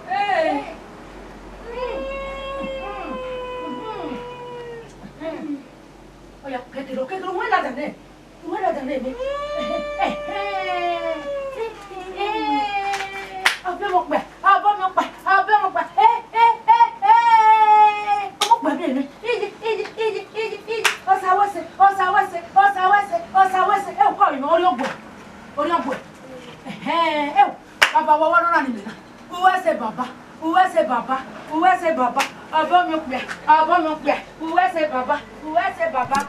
Hey! Oya, kẹkẹrẹ, kẹkẹrẹ, wẹ lada nẹ. Wẹ lada nẹ mẹ. Ọbọ mwẹ ọkpa, ọbọ mwẹ ọkpa, ọbọ mwẹ ọkpa. Ọmọ ọkpa mẹ nẹ. Iye, iye, iye, iye, iye. Osa wẹ sẹ, osa wẹ sẹ, osa wẹ sẹ, osa wẹ sẹ. Ẹ, ọkpa mẹ, ọ rhie ọgbọ, ọ rhie ọgbọ. Ẹhẹn, ẹ, Baba, wa wa nọ na ni mẹ na. Uwẹ sẹ Baba, uwẹ sẹ Baba, uwẹ sẹ Baba, ọbọ mwẹ ọkpa, ọbọ mwẹ ọkpa, uwẹ sẹ Baba, uwẹ sẹ Baba.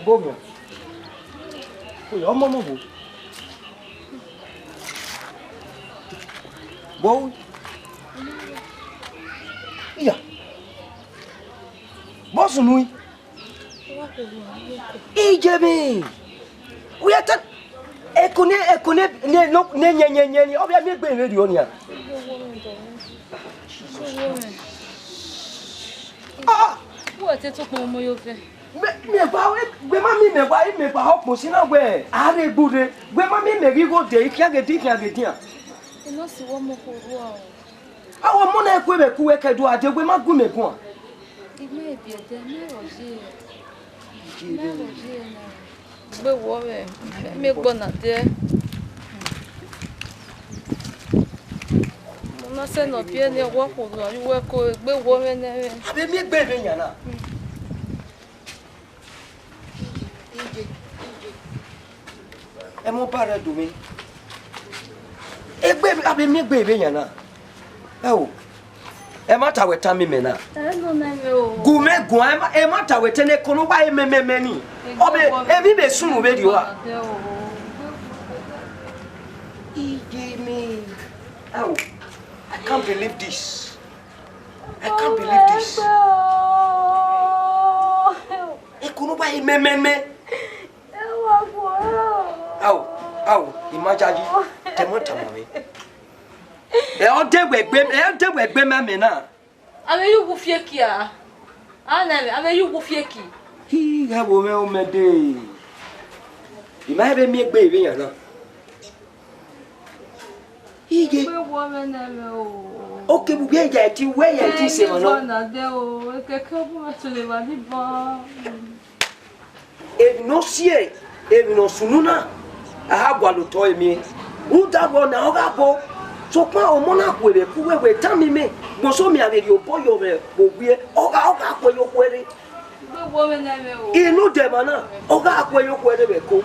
Ọbọ mwẹ, ọmọ nọ vbo? Vbo? Iya. Vbọ sunu i? Iye mẹ, wẹ ta, eko ne, eko ne, ne, ne, ne, ne, ne, ne, ọ vbe miẹn egbe vberriọ nian. Ah! Wẹ te tokpọn ọmọ yo vẹ. Mẹ, mẹ wa, wẹ ma miẹn mẹ wa, mẹ wa ọkpọ si na wẹ, a rhe gburre. Wẹ ma miẹn mẹ ghi gho de, ikhian ghe de, ikhian ghe dian. Enosi wẹ ọmọ kho rua o. Awẹ ọmọ na ku vbe ku wẹ kẹ do a de, wẹ ma gu mẹ guan. I ma biẹ ẹdẹ, mẹ rọ ye. Mẹ rọ ye na. Gbe wọ mwẹ, mẹ gbe na dẹ. Mo na sẹ ne ọ biẹ ne ọ wa khuo ru a, uwẹ ko gbe wọ mwẹ nẹ mwẹ. A vbe miẹn egbe vbe yan na. Iye, iye. Ẹmwẹ ọba rẹ do mwẹ. Egbe, a vbe miẹn egbe vbe yan na. Ẹ o. Ẹmwata wẹ tama imẹ na. Ẹ nọ nẹ mwẹ o. Gu mẹ guan, ẹmwata wẹ tẹn, eko ne uwa mẹ mẹ mẹ ni. Ọ vbe, emwi vbe sunu vberriọ a. Iye mẹ. Ẹ o. I can't believe this. I can't believe this. Eko ne uwa mẹ mẹ mẹ. Ao, ao, ima yayi, te ẹmwata ma mwẹ. Ẹ ọ de wẹ gbe, ẹ ọ de wẹ gbe ma mẹ na. A vbe ye uwu fieki a? A na mwẹ, a vbe ye uwu fieki. Hi, ghẹ vbo mwẹ omẹ de. I ma vbe miẹn egbe vbe yan na. Iye. Egbe wọ mwẹ nẹ mwẹ o. Oke, bu wẹ ya ẹtin, wẹ ya ẹtin se mọ nọ. Egbe wọ na dẹ o, ekeke bu mwẹ sẹ levba ni ban. Emwi ne ọ si, emwi ne ọ sunu na, a gha gualọ otọ ẹre miẹn. Rhunmwuda wẹ ọna ọ gha bọ, sokpan ọmọ na khuẹrhẹ ku wẹ wẹ tama imẹ, gboso mẹ a vbe rhie obọ yọ vbe owiẹ, ọ gha, ọ gha khuẹ ye okhuo ẹre. Egbe wọ mwẹ nẹ mwẹ o. Inu dẹ emwa na, ọ gha khuẹ ye okhuo ẹre vbe ẹko.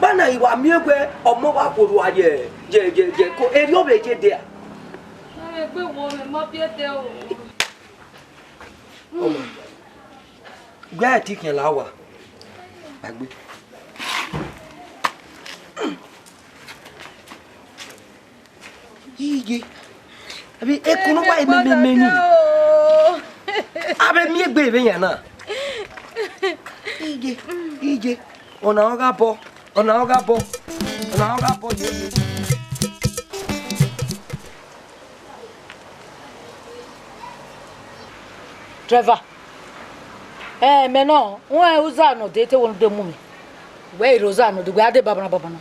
Banna I wa miẹn wẹ ọmọ wa khuo rua ye, ye, ye, ye ẹko, erriọ vbe ye dia. Egbe wọ mwẹ, ma biẹ dẹ o. Ọmọ, wẹ a i te khian la owa, a gbe. Iye. Abi ekunu wa emememe ni. Avbe miẹn egbe vbe yan na. Iye, iye. Ọna ọ gha bọ, ọna ọ gha bọ, ọna ọ gha bọ ye. Driver, ẹ mẹ nọ, wẹ uza nọ de te wo de mu mẹ. Wẹ iro uza nọ de, wẹ a de babana babana.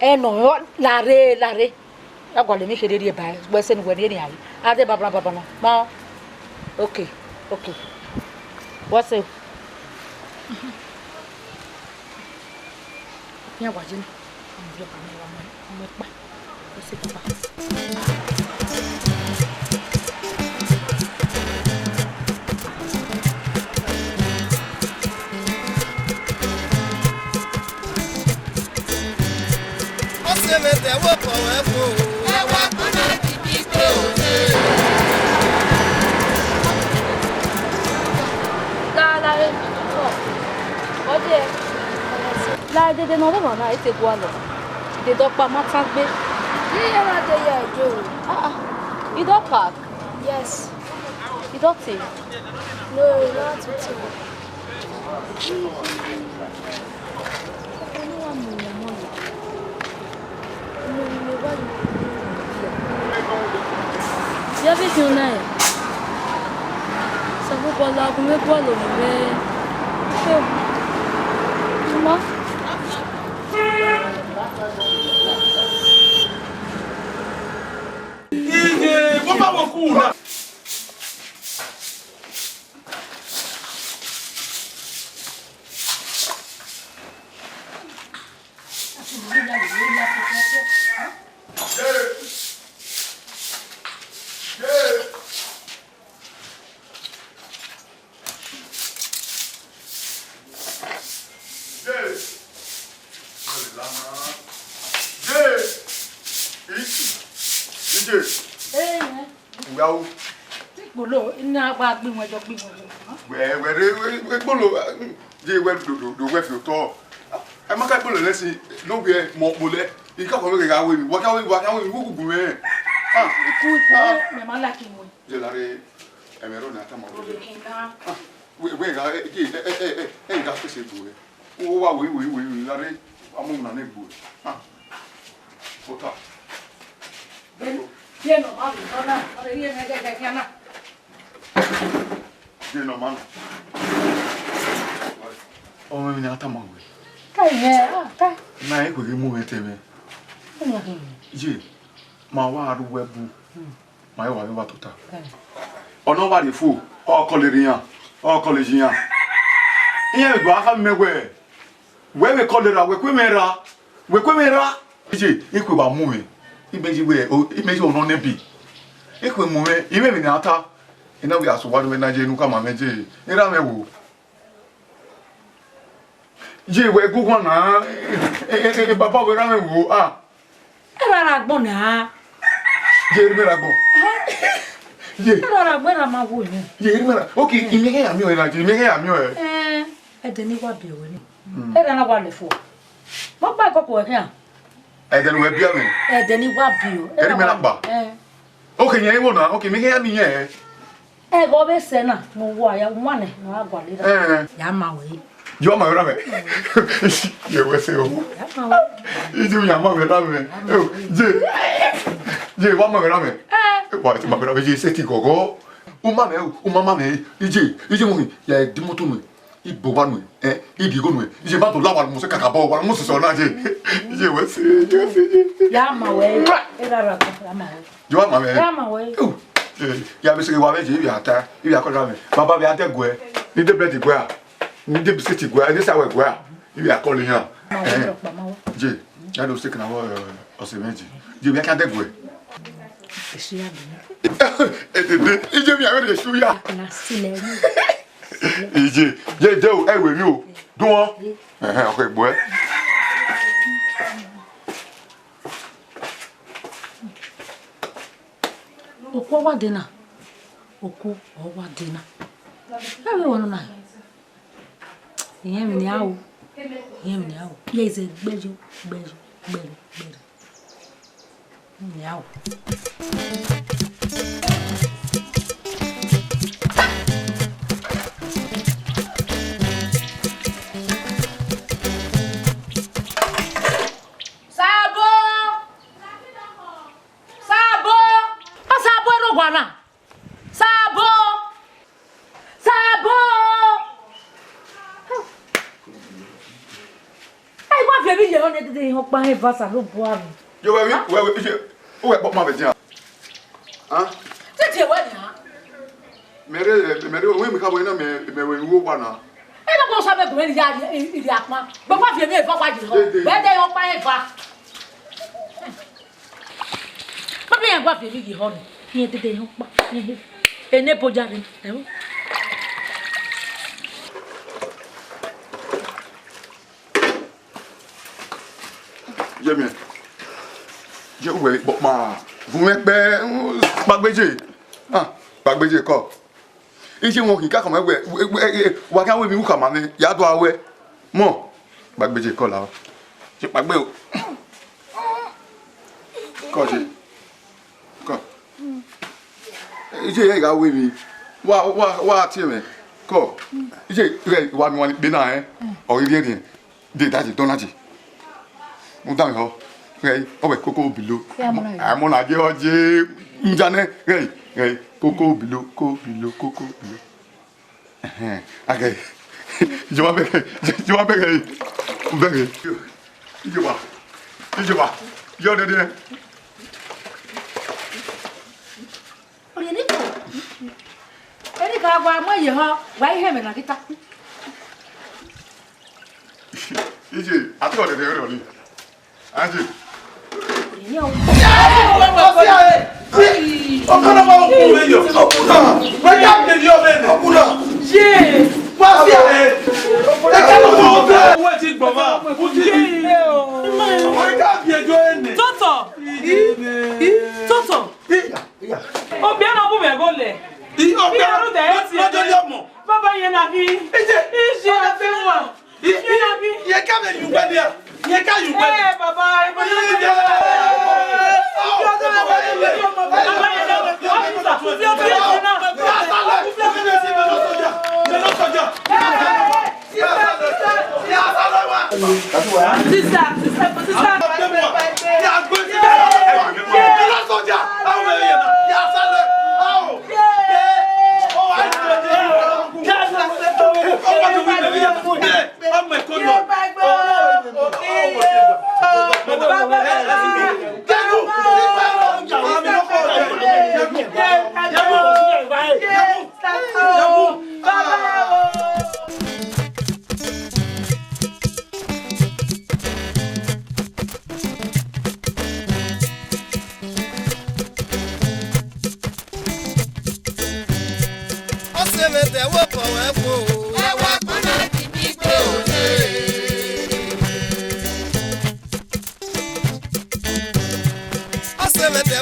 Ẹ nọ, larre, larre. A gualọ emwi kherhe rhie ba, wẹ sẹ ne uwẹ rhie nian re. A de babana babana. Ma, okay, okay. What's up? Iran wa ye na, ọmọ yọ ọmọ wa mu ẹkpa, ẹse papa. Ọ sẹ vbe ẹdẹ vbe ọkọ wẹ fo, ẹ wa kpọnọ kikki ke ode. Laalare, ọ, ọ dee. La dede ne ọ rre emwa na, I te gualọ. Dede ọkpa ma tan gbe. Iye na de ye ẹjo. Ah, ah. I do park? Yes. I do te? No, not at all. Ya vbe khian na rẹn? Osanobua la gu mwẹ gualọ ne mwẹ. Ma. Iye, wọ́n bá wọn kú la. Ee, nẹ. Uwa o. Ti kpolo, ina gba gbi wọn jọ, gbi wọn jọ. Wẹ, wẹ re, wẹ, wẹ kpolo, je wẹ do, do, do wẹ fi otọ. Ẹ ma ka kpolo lẹ si, no wẹ mọ kpolo. I ka kọ wẹ gha wẹ mi, wa ka wẹ, wa ka wẹ mi, wu gugu mẹ. Ah, iku, iku, ah. Mẹ ma like him. Je la re, ẹ mẹ ro na ta ma. Ro le kin na. Ah, wẹ, wẹ gha, ẹ, ẹ, ẹ, ẹ, ẹ, gha fẹsẹ bu ẹ. Uwa wẹ, wẹ, wẹ, wẹ, la re, a mu na ne gbu. Ah. Ota. Bẹ́ẹ̀ni, díẹ̀ nọ ma lò lọ́nà, ọ̀rẹ́ yẹn mẹ́gẹ́gẹ́ kí á nà. Díẹ̀ nọ ma nà. Ọmọ mi ni a ta ma wẹ. Káì yẹn, ah, káì. Na e kwe mu wẹ tẹ mẹ. Ye, ma wa ru wẹ bu. Ma i wa vbe wa tota. Ọ nọ wa rhie fo, ọ kọlọ erha iran, ọ kọlọ eyi iran. Iran vbe gba kha mẹ wẹ, wẹ vbe kọlọ erha, wẹ kue mwẹ ra, wẹ kue mwẹ ra. Iye, i kue wa mu mwẹ, imẹ yi wẹ, o, imẹ yi ọnọ nẹ bi. I kue mu mwẹ, imẹ vbe ne a ta, I na wẹ a sẹ owa ne uwẹ na ye ne u ka ma mwẹ ye, erha mwẹ wo. Ye wẹ gu guan na, e, e, e, baba wẹ erha mwẹ wo, ah. Erha ra agbọn na. Ye erha mwẹ ra agbọn. Ye. Erha ra agbọn, erha ma wo ni. Ye erha mwẹ ra. Okay, imẹ khe ya miẹn ọe na, je, imẹ khe ya miẹn ọe. Eh, ẹdẹ ne I wa biẹ ruẹ ni. Mm. Erha na wa lẹ fo. Ma kpa ẹkọ ko ẹkẹn. Ẹdẹ ne uwẹ biẹ mwẹ. Ẹdẹ ne I wa biẹ. Erha mwẹ ra kpa. Eh. Okay, yẹn i wo na. Okay, imẹ khe ya miẹn ọe. Ẹghẹ ọ vbe sẹ na, ne uwa ya, uwa nẹ, ne ọ gha gualọ erha. Eh. Ya ma wẹ. Ye wa ma wẹ erha mwẹ. Ye wẹ sẹ o. Ya ma wẹ. Ije ya ma wẹ erha mwẹ. Eh, je. Je wa ma wẹ erha mwẹ. Eh. Wa ti ma wẹ erha mwẹ, je sẹ ti gọgọ. U ma mwẹ o, u ma ma mwẹ. Ije, ije mu hin, ya di moto nuẹn. I bu owa nuẹn, eh, I gie igho nuẹn. Ije ma do la wa mu sẹ kakabọ, wa mu sẹ na je. Ije wẹ sẹ, ije wẹ sẹ, ije. Ya ma wẹ. Erha ra, ya ma wẹ. Ye wa ma mwẹ. Ya ma wẹ. U, eh, ya vbe sẹ wa vbe je, I vbe a ta, I vbe a kọ erha mwẹ. Baba vbe a dẹ guẹ, ne I de bread guẹ a, ne I de biscuit guẹ a, ne I de sawa guẹ a, I vbe a kọlọ iran. Ma wẹ. Eh. Ọkpa ma wẹ. Je, ya do sẹ kẹ na wẹ, eh, ọse mwẹ je. Je, vbe a kan dẹ guẹ. Esi ya bi. Edede, ije mi a vbe rhie esu ya. Na si lẹ ni. Ije, je, je o, ẹ wẹ mi o. Dun wọn. Ẹhẹn, ọkọ egbe ẹ. Oku ọ wa dee na, oku ọ wa dee na. Ẹ vbe wọ nọ na? Irẹn emwi ne a ru, irẹn emwi ne a ru. Iye zẹ gbẹyo, gbẹyo, gbẹyo, gbẹyo. Miau. Sabo! Sabo! Ọ Sabo ẹrọ owa na. Sabo! Sabo! Ẹ wa viọ emwi ye họn ne dede họn ọkpa hẹn eva Osanobua mi. Yo, wẹ vbe, wẹ vbe, iye, uwẹ kpọkpa vbe dia. Ah? Titi wẹ nia. Mẹ rhe, mẹ rhe, wẹ mi kha wẹ na, mẹ, mẹ wẹ vbe owa na. Ẹ na kọ sa mẹ gu mẹ ya iri akpan. Gbe wa viọ emwi eva wa ye họn. Dede. Wẹ de họn ọkpa hẹn eva. Mami, ya gua viọ emwi ye họn ni. Iye dede họn ọkpa. Ene boja re. Ẹ. Ye miẹn. Ye uwẹ kpọkpa. Vumwẹ kpẹ, kpagbeje. Ah, kpagbeje kọ. Iye wọn khin kakọ mẹ wẹ, wẹ, wẹ, wẹ, wa khian wẹ emwi ukhama nẹ, ya do a wẹ. Mọ, kpagbeje kọ la. Ye kpagbe o. Kọ je. Kọ. Iye ya gha wẹ emwi. Wa, wa, wa tie mwẹ. Kọ. Iye, ghẹ, wa mi wan kpe na, ẹ. Ọ ghi rhiẹnrhiẹn. De daje, dọnnaje. Udan họ. Ghẹ, ọ wẹ koko bilo. Ẹ, amọ na ye. Amọ na ye, ọ je. Nja nẹ, ghẹ, ghẹ, koko bilo, ko bilo, koko bilo. Ẹhẹn, a ghẹ. Iye wa bẹghe, iye wa bẹghe. Bẹghe. Iye wa. Iye wa. Yọ dẹdẹ. Ọni eni ko. Eni ka wa mu ye họn, wa i hẹn mẹ na gita. Iye, a te ọdẹdẹ rẹ ọni. Aje. Ọni o. Ọkọ na ma kú wẹ yọ. Ọkùnrin. Wẹ ya kele ọmọ ẹnẹ. Ọkùnrin. Ye. Wa fi ẹ. Ẹ ká lọ fọ ọbẹ. Owó ti gbọ̀ ma. Kú ti di. Ọmọ ẹ ká fi ẹjọ́ ẹnẹ. Tọtọ. Tọtọ. Obiẹ na bu mẹ gho lẹ. I, obiẹ na, lọjọ yọ mọ. Baba yẹn na bi. Ije. Ije na bi wa. Yẹn ka vbe yu ugbẹn dia, yẹn ka yu ugbẹn. Ẹ, baba, ẹ, baba, ẹ, baba, ẹ, sister, sister, sister. Ọmọ ẹ̀kọ́ lọ. Ọ sẹ vbe ẹdẹ vbe obọ wẹ kpo. Ẹ wa kpọnọ di mi gbe ode. Ọ sẹ vbe ẹdẹ